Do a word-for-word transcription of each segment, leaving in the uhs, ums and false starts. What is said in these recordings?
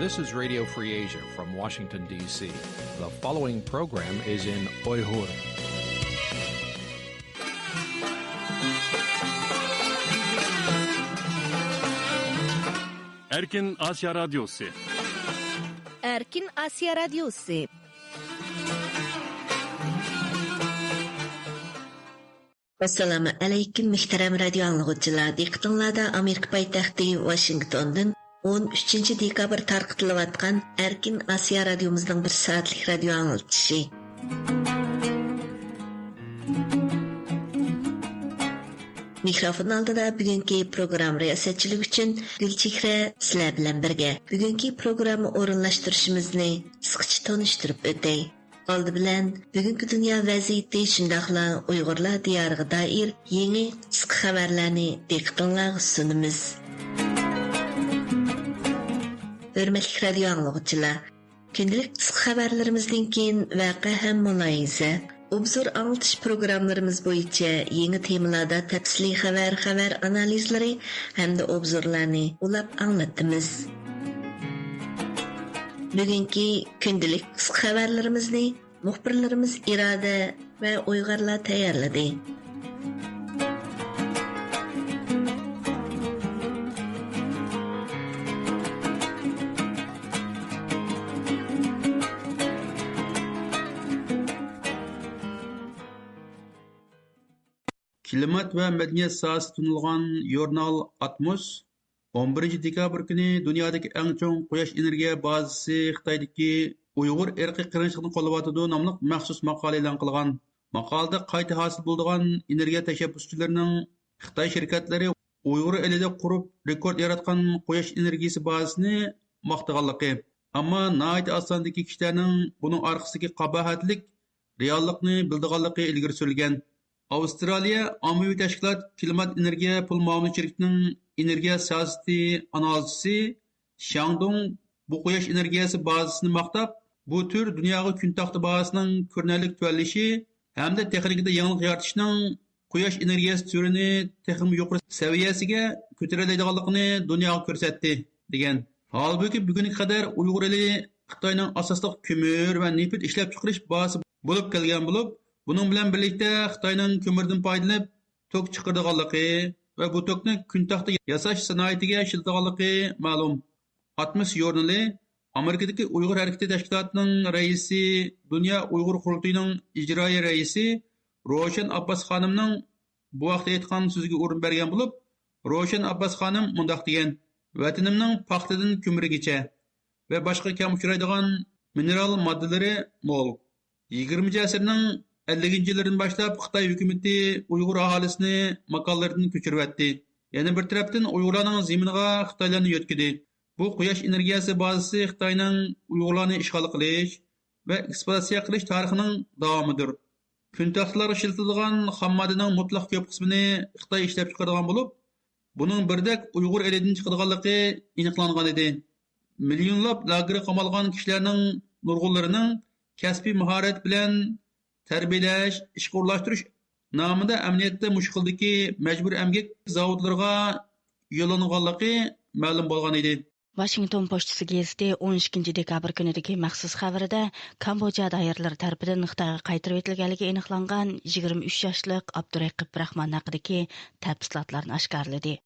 This is Radio Free Asia from Washington, D C. The following program is in Uyghur. Erkin Asya Radyosu. Erkin Asya Radyosu. ئەسسالامۇ ئەلەيكۇم، مۆھتەرەم رادىيو ئاڭلىغۇچىلار! دىققىتىڭلاردا ئامېرىكا پايتەختى ۋاشىنگتوندىن ئون ئۈچىنچى دېكابىر تارقىتىلىۋاتقان ئەركىن ئاسىيا رادىيومىزنىڭ بىر سائەتلىك رادىيو ئاڭلىتىشى. مىكروفون ئالدىدا بۈگۈنكى پروگرامما رىياسەتچىلىكى ئۈچۈن گۈلچېھرە سىلەر بىلەن بىرگە. بۈگۈنكى پروگرامما ئورۇنلاشتۇرۇشىمىزنى قىسقىچە تونۇشتۇرۇپ ئۆتەي. ئالدى بىلەن، بۈگۈنكى دۇنيا ۋەزىيىتى شۇنداقلا ئۇيغۇرلار دىيارىغا دائىر يېڭى قىسقا خەۋەرلەرنى دىققىتىڭلارغا سۇنىمىز. ھۆرمەتلىك رادىيو ئاڭلىغۇچىلار، كۈندىلىك قىسقا خەۋەرلىرىمىزدىن كېيىن ۋەقە ھەم مۇلاھىزە، ئوبزور ئاڭلىتىش پروگراممىلىرىمىز بويىچە يېڭى تېمىلاردا تەپسىلىي خەۋەر، خەۋەر ئانالىزلىرى ھەمدە ئوبزورلارنى ئۇلاپ ئاڭلىتىمىز. بۈگۈنكى كۈندىلىك قىسقا خەۋەرلىرىمىزنى مۇخبىرلىرىمىز ئىرادە ۋە ئۇيغۇرلار تەييارلىدى. كىلىمات ۋە مەدەنىيەت ساھەسىدە تونۇلغان ژۇرنال ئاتموس ئون بىرىنچى دېكابىر كۈنى دۇنيادىكى ئەڭ چوڭ قۇياش ئېنېرگىيە بازىسى خىتايدىكى ئۇيغۇر ئىرقىي قىرغىنچىلىقنى قوللاۋاتىدۇ ناملىق مەخسۇس ماقالە ئېلان قىلغان. ماقالىدە قايتا ھاسىل بولىدىغان ئېنېرگىيە تەشەببۇسچىلىرىنىڭ خىتاي شىركەتلىرى ئۇيغۇر ئېلىدە قۇرۇپ رېكورت ياراتقان قۇياش ئېنېرگىيىسى بازىسىنى ماختىغانلىقى، ئەمما ناھايىتى ئاز ساندىكى كىشىلەرنىڭ بۇنىڭ ئارقىسىدىكى قاباھەتلىك رېئاللىقنى بىلىدىغانلىقى ئىلگىرى سۈرۈلگەن. ئاۋسترالىيە ئاممىۋى تەشكىلات كىلىمات ئېنېرگىيە پۇل مۇئامىلە شىركىتىنىڭ ئېنېرگىيە سىياسىتى ئانالىزچىسى شياڭدۇڭ بۇ قۇياش ئېنېرگىيەسى بازىسىنى ماختاپ، بۇ تۈر دۇنياغا كۈن تاختا باھاسىنىڭ كۆرۈنەرلىك تۆۋەنلىشى ھەمدە تېخنىكىدا يېڭىلىق يارىتىشنىڭ قۇياش ئېنېرگىيەسى تۈرىنى تېخىمۇ يۇقىرى سەۋىيەسىگە كۆتۈرەلەيدىغانلىقىنى دۇنياغا كۆرسەتتى، دېگەن. ھالبۇكى، بۈگۈنگە قەدەر ئۇيغۇر ئېلى خىتاينىڭ ئاساسلىق كۆمۈر ۋە نېفىت ئىشلەپچىقىرىش بازىسى بولۇپ كەلگەن بولۇپ، بۇنىڭ بىلەن بىرلىكتە خىتاينىڭ كۆمۈردىن پايدىلىنىپ توك چىقىرىدىغانلىقى ۋە بۇ توكنى كۈن تاختا ياساش سانائىتىگە ئىشلىتىدىغانلىقى مەلۇم. ئاتمىس ژۇرنىلى ئامېرىكىدىكى ئۇيغۇر ھەرىكىتى تەشكىلاتىنىڭ رەئىسى، دۇنيا ئۇيغۇر قۇرۇلتىيىنىڭ ئىجرائىيە رەئىسى روشەن ئابباس خانىمنىڭ بۇ ھەقتە ئېيتقان سۆزىگە ئورۇن بەرگەن بولۇپ، روشەن ئابباس خانىم مۇنداق دېگەن: ۋەتىنىمنىڭ پاختىدىن كۆمۈرىگىچە ۋە باشقا كەم ئۇچرايدىغان مىنېرال ماددىلىرى مول. يىگىرمىنچى ئەسىرنىڭ ئەللىكىنچى يىللىرىدىن باشلاپ خىتاي ھۆكۈمىتى ئۇيغۇر ئاھالىسىنى ماكانلىرىدىن كۆچۈرۈۋەتتى. يەنە بىر تەرەپتىن ئۇيغۇرلارنىڭ زېمىنىغا خىتايلارنى يۆتكىدى. بۇ قۇياش ئېنېرگىيەسى بازىسى خىتاينىڭ ئۇيغۇرلارنى ئىشغال قىلىش ۋە ئېكسپلۇئاتاتسىيە قىلىش تارىخىنىڭ داۋامىدۇر. كۈن تاختىلارغا ئىشلىتىلىدىغان خام ماددىنىڭ مۇتلەق كۆپ قىسمىنى خىتاي ئىشلەپچىقىرىدىغان بولۇپ، بۇنىڭ بىردەك ئۇيغۇر ئېلىدىن چىقىدىغانلىقى ئېنىقلانغانىدى. مىليونلاپ لاگېرغا قامالغان كىشىلەرنىڭ نۇرغۇنلىرىنىڭ كەسپىي ماھارەت بىلەن تەربىيەلەش، ئىشقا ئورۇنلاشتۇرۇش نامىدا ئەمەلىيەتتە مۇشۇ خىلدىكى مەجبۇرىي ئەمگەك زاۋۇتلىرىغا يوللانغانلىقى مەلۇم بولغان ئىدى. ۋاشىنگتون پوچتىسى گېزىتى ئون ئىككىنچى دېكابىر كۈنىدىكى مەخسۇس خەۋىرىدە كامبودژا دائىرىلىرى تەرىپىدىن خىتايغا قايتۇرۇۋېتىلگەنلىكى ئېنىقلانغان يىگىرمە ئۈچ ياشلىق ئابدۇرېقىپ راخمان ھەققىدىكى تەپسىلاتلارنى ئاشكارىلىدى.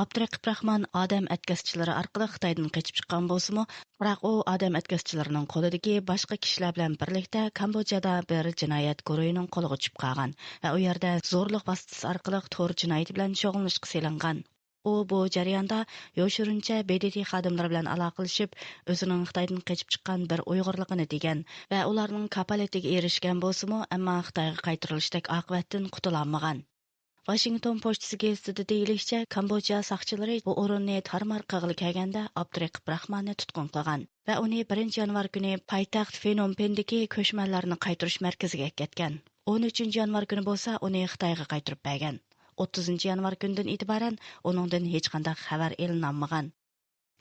ئابدۇرېقىپ راخمان ئادەم ئەتكەسچىلىرى ئارقىلىق خىتايدىن قېچىپ چىققان بولسىمۇ، بىراق ئۇ ئادەم ئەتكەسچىلىرىنىڭ قولىدىكى باشقا كىشىلەر بىلەن بىرلىكتە كامبودژادا بىر جىنايەت گۇرۇھىنىڭ قولىغا چۈشۈپ قالغان ۋە ئۇ يەردە زورلۇق ۋاسىتىسى ئارقىلىق تور جىنايىتى بىلەن شۇغۇللىنىشقا سېلىنغان. ئۇ بۇ جەرياندا يوشۇرۇنچە ب د ت خادىملىرى بىلەن ئالاقىلىشىپ، ئۆزىنىڭ خىتايدىن قېچىپ چىققان بىر ئۇيغۇرلۇقىنى دېگەن ۋە ئۇلارنىڭ كاپالىتىگە ئېرىشكەن بولسىمۇ، ئەمما خىتايغا قايتۇرۇلۇشتەك ئاقىۋەتتىن قۇتۇلالمىغان. ۋاشىنگتون پوچتىسى گېزىتىدە دېيىلىشىچە، كامبودژا ساقچىلىرى بۇ ئورۇننى تارمار قىلغىلى كەلگەندە، ئابدۇرېقىپ راخماننى تۇتقۇن قىلغان ۋە ئۇنى بىرىنچى يانۋار كۈنى پايتەخت فېنومپېندىكى كۆچمەنلەرنى قايتۇرۇش مەركىزىگە ئەكەتكەن. ئون ئۈچىنچى يانۋار كۈنى بولسا ئۇنى خىتايغا قايتۇرۇپ بەرگەن. ئوتتۇزىنچى يانۋار كۈنىدىن ئېتىبارەن ئۇنىڭدىن ھېچقانداق خەۋەر ئېلىنالمىغان.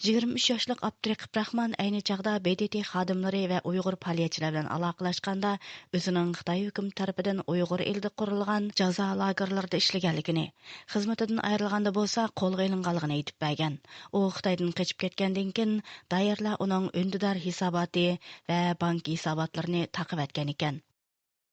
يىگىرمە ئۈچ ياشلىق ئابدۇرېقىپ راخمان ئەينى چاغدا ب د ت خادىملىرى ۋە ئۇيغۇر پائالىيەتچىلەر بىلەن ئالاقىلاشقاندا، ئۆزىنىڭ خىتاي ھۆكۈمىتى تەرىپىدىن ئۇيغۇر ئېلىدا قۇرۇلغان جازا لاگېرلىرىدا ئىشلىگەنلىكىنى، خىزمىتىدىن ئايرىلغاندا بولسا قولغا ئېلىنغانلىقىنى ئېيتىپ بەرگەن. ئۇ خىتايدىن قېچىپ كەتكەندىن كېيىن، دائىرىلەر ئۇنىڭ ئۈندىدار ھېساباتى ۋە بانكا ھېساباتلىرىنى تاقىۋەتكەن ئىكەن.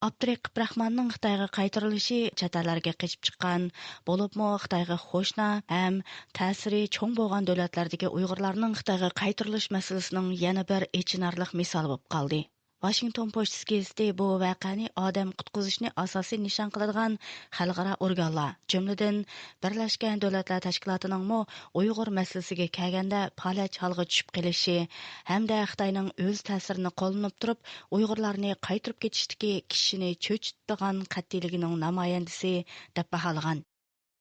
ئابدۇرېقىپ راخماننىڭ خىتايغا قايتۇرۇلۇشى چەت ئەللەرگە قېچىپ چىققان، بولۇپمۇ خىتايغا قوشنا ھەم تەسىرى چوڭ بولغان دۆلەتلەردىكى ئۇيغۇرلارنىڭ خىتايغا قايتۇرۇلۇش مەسىلىسىنىڭ يەنە بىر ئېچىنارلىق مىسالى بولۇپ قالدى. ۋاشىنگتون پوچتىسى گېزىتى بۇ ۋەقەنى ئادەم قۇتقۇزۇشنى ئاساسىي نىشان قىلىدىغان خەلقئارا ئورگانلار، جۈملىدىن بىرلەشكەن دۆلەتلەر تەشكىلاتىنىڭمۇ ئۇيغۇر مەسىلىسىگە كەلگەندە پالەچ ھالغا چۈشۈپ قېلىشى ھەمدە خىتاينىڭ ئۆز تەسىرىنى قوللىنىپ تۇرۇپ، ئۇيغۇرلارنى قايتۇرۇپ كېتىشتىكى كىشىنى چۆچۈتىدىغان قەتئىيلىكىنىڭ نامايەندىسى دەپ باھالىغان.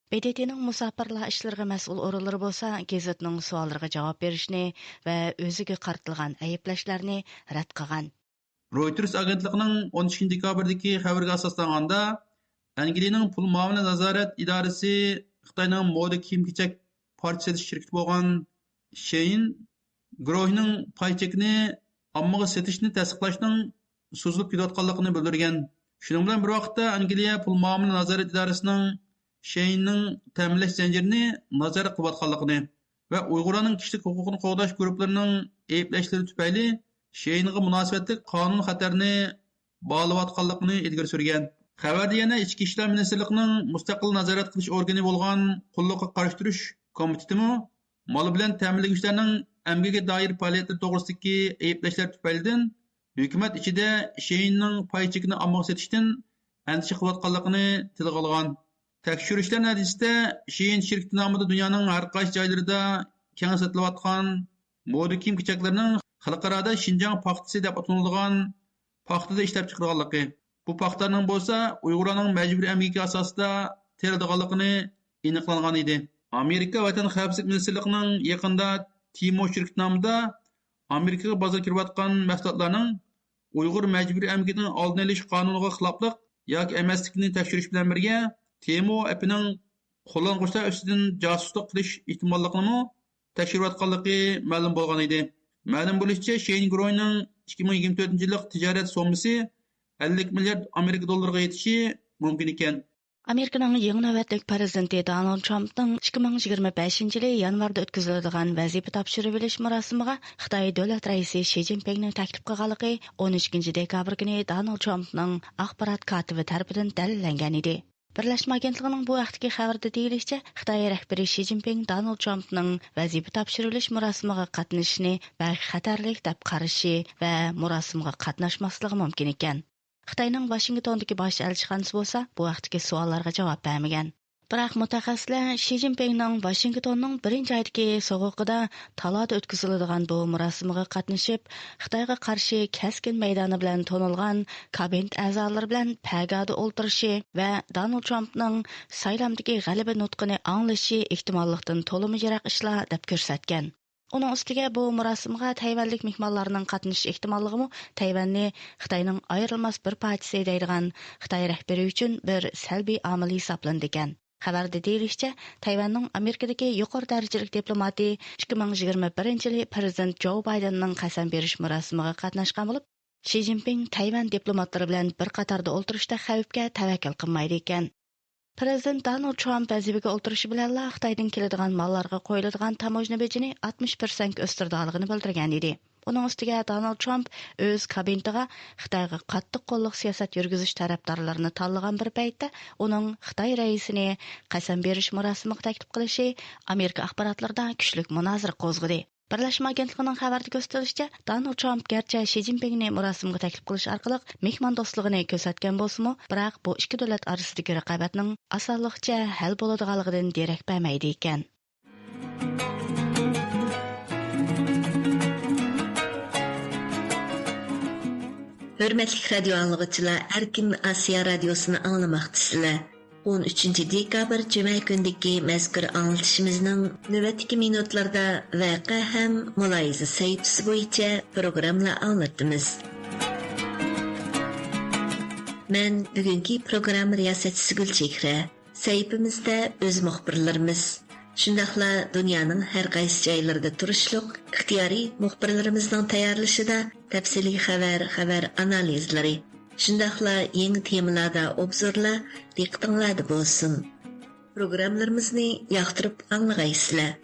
ب د ت نىڭ مۇساپىرلار ئىشلىرىغا مەسئۇل ئورۇنلىرى بولسا گېزىتنىڭ سوئاللىرىغا جاۋاب بېرىشنى ۋە ئۆزىگە قارىتىلغان ئەيىبلەشلەرنى رەت قىلغان. رويتېرس ئاگېنتلىقىنىڭ ئون ئىككىنچى دېكابىردىكى خەۋىرىگە ئاساسلانغاندا، ئەنگلىيەنىڭ پۇل مۇئامىلە نازارەت ئىدارىسى خىتاينىڭ مودا كىيىم-كېچەك پارچە سېتىش شىركىتى بولغان شېيىن گروھنىڭ پاي چېكىنى ئاممىغا سېتىشنى تەستىقلاشنىڭ سوزۇلۇپ كېتىۋاتقانلىقىنى بىلدۈرگەن. شۇنىڭ بىلەن بىر ۋاقىتتا، ئەنگلىيە پۇل مۇئامىلە نازارەت ئىدارىسىنىڭ شېيىننىڭ تەمىنلەش زەنجىرىنى نازارەت قىلىۋاتقانلىقىنى ۋە ئۇيغۇرلارنىڭ كىشىلىك ھوقۇقىنى قوغداش گۇرۇپپىلىرىنىڭ ئەيىبلەشلىرى تۈپەيلى شېيىنغا مۇناسىۋەتلىك قانۇن خەتەرنى باغلىۋاتقانلىقىنى ئىلگىرى سۈرگەن. خەۋەردە يەنە ئىچكى ئىشلار مىنىستىرلىقىنىڭ مۇستەقىل نازارەت قىلىش ئورگىنى بولغان قۇللۇققا قارشى تۇرۇش كومىتېتىمۇ مال بىلەن تەمىنلىگۈچىلەرنىڭ ئەمگىكى دائىر پائالىيەتلىرى توغرىسىدىكى ئەيىبلەشلەر تۈپەيلىدىن ھۆكۈمەت ئىچىدە شېيىننىڭ پاي چېكىنى ئاممىغا سېتىشتىن ئەندىشە قىلىۋاتقانلىقىنى تىلغا ئالغان. تەكشۈرۈشلەر نەتىجىسىدە، شېيىن شىركىتى نامىدا دۇنيانىڭ ھەر قايسى جايلىرىدا كەڭ سېتىلىۋاتقان مودا كىيىم-كېچەكلىرىنىڭ خەلقئارادا شىنجاڭ پاختىسى دەپ ئاتىلىدىغان پاختىدا ئىشلەپ چىقىرىلغانلىقى، بۇ پاختىلارنىڭ بولسا ئۇيغۇرلارنىڭ مەجبۇرىي ئەمگىكى ئاساسىدا تېرىلىدىغانلىقىنى ئېنىقلانغان ئىدى. ئامېرىكا ۋەتەن خەۋپسىزلىك مىنىستىرلىقىنىڭ يېقىندا تىمو شىركىتى نامىدا ئامېرىكىغا بازار كىرىۋاتقان مەھسۇلاتلارنىڭ ئۇيغۇر مەجبۇرىي ئەمگىكىنىڭ ئالدىنى ئېلىش قانۇنىغا خىلاپلىق ياكى ئەمەسلىكىنى تەكشۈرۈش بىلەن بىرگە، تېمو ئەپىنىڭ قوللانغۇچىلار ئۈستىدىن جاسۇسلۇق قىلىش ئېھتىماللىقىنىمۇ تەكشۈرۈۋاتقانلىقى مەلۇم بولغان ئىدى. مەلۇم بولۇشىچە، شېيىن گروينىڭ ئىككى مىڭ يىگىرمە تۆتىنچى يىللىق تىجارەت سوممىسى ئەللىك مىليارد ئامېرىكا دوللىرىغا يېتىشى مۇمكىن ئىكەن. ئامېرىكىنىڭ يېڭى نۆۋەتلىك پىرېزىدېنتى دونالد ترامپنىڭ ئىككى مىڭ يىگىرمە بەشىنچى يىلى يانۋاردا ئۆتكۈزۈلىدىغان ۋەزىپە تاپشۇرۇۋېلىش مۇراسىمىغا خىتاي دۆلەت رەئىسى شى جىنپىڭنى تەكلىپ قىلغانلىقى ئون ئىككىنچى دېكابىر كۈنى دونالد ترامپنىڭ ئاخبارات كاتىپى تەرىپىدىن دەلىللەنگەن ئىدى. بىرلەشمە ئاگېنتلىقىنىڭ بۇ ھەقتىكى خەۋىرىدە دېيىلىشىچە، خىتاي رەھبىرى شى جىنپىڭ دونالد ترامپنىڭ ۋەزىپە تاپشۇرۇۋېلىش مۇراسىمىغا قاتنىشىشىنى بەك خەتەرلىك دەپ قارىشى ۋە مۇراسىمغا قاتناشماسلىقى مۇمكىن ئىكەن. خىتاينىڭ ۋاشىنگتوندىكى باش ئەلچىخانىسى بولسا بۇ ھەقتىكى سوئاللارغا جاۋاب بەرمىگەن. بىراق مۇتەخەسسىسلەر شى جىنپىڭنىڭ ۋاشىنگتوننىڭ بىرىنچى ئايدىكى سوغۇقىدا تالادا ئۆتكۈزۈلىدىغان بۇ مۇراسىمغا قاتنىشىپ، خىتايغا قارشى كەسكىن مەيدانى بىلەن تونۇلغان كابىنېت ئەزالىرى بىلەن پەگادا ئولتۇرۇشى ۋە دونالد ترامپنىڭ سايلامدىكى غەلىبە نۇتقىنى ئاڭلىشى ئېھتىماللىقتىن تولىمۇ يىراق ئىشلار دەپ كۆرسەتكەن. ئۇنىڭ ئۈستىگە بۇ مۇراسىمغا تەيۋەنلىك مېھمانلارنىڭ قاتنىشىش ئېھتىماللىقىمۇ تەيۋەننى خىتاينىڭ ئايرىلماس بىر پارچىسى دەيدىغان خىتاي رەھبىرى ئۈچۈن بىر سەلبىي ئامىل ھېسابلىنىدىكەن. خەۋەردە دېيىلىشىچە، تەيۋەننىڭ ئامېرىكىدىكى يۇقىرى دەرىجىلىك دىپلوماتى ئىككى مىڭ يىگىرمە بىرىنچى يىلى پىرېزىدېنت جو بايدېننىڭ قەسەم بېرىش مۇراسىمىغا قاتناشقان بولۇپ، شى جىنپىڭ تەيۋەن دىپلوماتلىرى بىلەن بىر قاتاردا ئولتۇرۇشتا خەۋپكە تەۋەككۈل قىلمايدىكەن. پىرېزىدېنت دونالد ترامپ ۋەزىپىگە ئولتۇرۇشى بىلەنلا خىتايدىن كېلىدىغان ماللارغا قويۇلىدىغان تاموژنا بېجىنى ئاتمىش پىرسەنتكە ئۆستۈرىدىغانلىقىنى بىلدۈرگەن ئىدى. ئۇنىڭ ئۈستىگە دونالد ترامپ ئۆز كابىنېتىغا خىتايغا قاتتىق قوللۇق سىياسەت يۈرگۈزۈش تەرەپدارلىرىنى تاللىغان بىر پەيتتە، ئۇنىڭ خىتاي رەئىسىنى قەسەم بېرىش مۇراسىمىغا تەكلىپ قىلىشى ئامېرىكا ئاخباراتلىرىدا كۈچلۈك مۇنازىرە قوزغىدى. بىرلەشمە ئاگېنتلىقىنىڭ خەۋەردە كۆرسىتىلىشىچە، دونالد ترامپ گەرچە شى جىنپىڭنى مۇراسىمغا تەكلىپ قىلىش ئارقىلىق مېھماندوستلۇقىنى كۆرسەتكەن بولسىمۇ، بىراق بۇ ئىككى دۆلەت ئارىسىدىكى رىقابەتنىڭ ئاسانلىقچە ھەل بولىدىغانلىقىدىن دېرەك بەرمەيدىكەن. ھۆرمەتلىك رادىيو ئاڭلىغۇچىلار، ئەركىن ئاسىيا رادىيوسىنى ئاڭلىماقتىسىلەر. ئون ئۈچىنچى دېكابىر جۈمە كۈنىدىكى مەزكۇر ئاڭلىتىشىمىزنىڭ نۆۋەتتىكى مىنۇتلاردا ۋەقە ھەم مۇلاھىزە سەھىپىسى بويىچە پروگراممىلار ئاڭلىتىمىز. مەن بۈگۈنكى پروگرامما رىياسەتچىسى گۈلچېھرە. سەھىپىمىزدە ئۆز مۇخبىرلىرىمىز، شۇنداقلا دۇنيانىڭ ھەر قايسى جايلىرىدا تۇرۇشلۇق ئىختىيارىي مۇخبىرلىرىمىزنىڭ تەييارلىشىدا تەپسىلىي خەۋەر، خەۋەر ئانالىزلىرى، شۇنداقلا يېڭى تېمىلاردا ئوبزورلار دىققىتىڭلاردا بولسۇن. پروگراممىلىرىمىزنى ياقتۇرۇپ ئاڭلىغايسىلەر.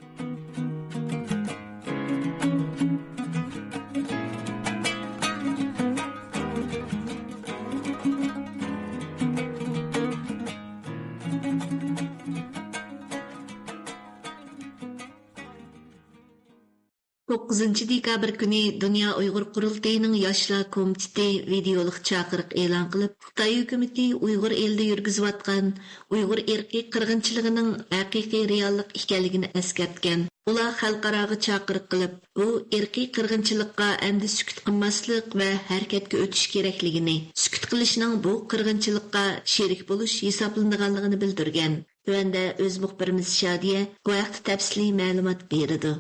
توققۇزىنچى دېكابىر كۈنى دۇنيا ئۇيغۇر قۇرۇلتىيىنىڭ ياشلار كومىتېتى ۋىدېئولۇق چاقىرىق ئېلان قىلىپ، خىتاي ھۆكۈمىتى ئۇيغۇر ئېلىدە يۈرگۈزۈۋاتقان ئۇيغۇر ئىرقىي قىرغىنچىلىقىنىڭ ھەقىقىي رېئاللىق ئىكەنلىكىنى ئەسكەرتكەن. ئۇلار خەلقئاراغا چاقىرىق قىلىپ، بۇ ئىرقىي قىرغىنچىلىققا ئەمدى سۈكۈت قىلماسلىق ۋە ھەرىكەتكە ئۆتۈش كېرەكلىكىنى، سۈكۈت قىلىشنىڭ بۇ قىرغىنچىلىققا شېرىك بولۇش ھېسابلىنىدىغانلىقىنى بىلدۈرگەن. تۆۋەندە ئۆز مۇخبىرىمىز شادىيە بۇ ھەقتە تەپسىلىي مەلۇمات بېرىدۇ.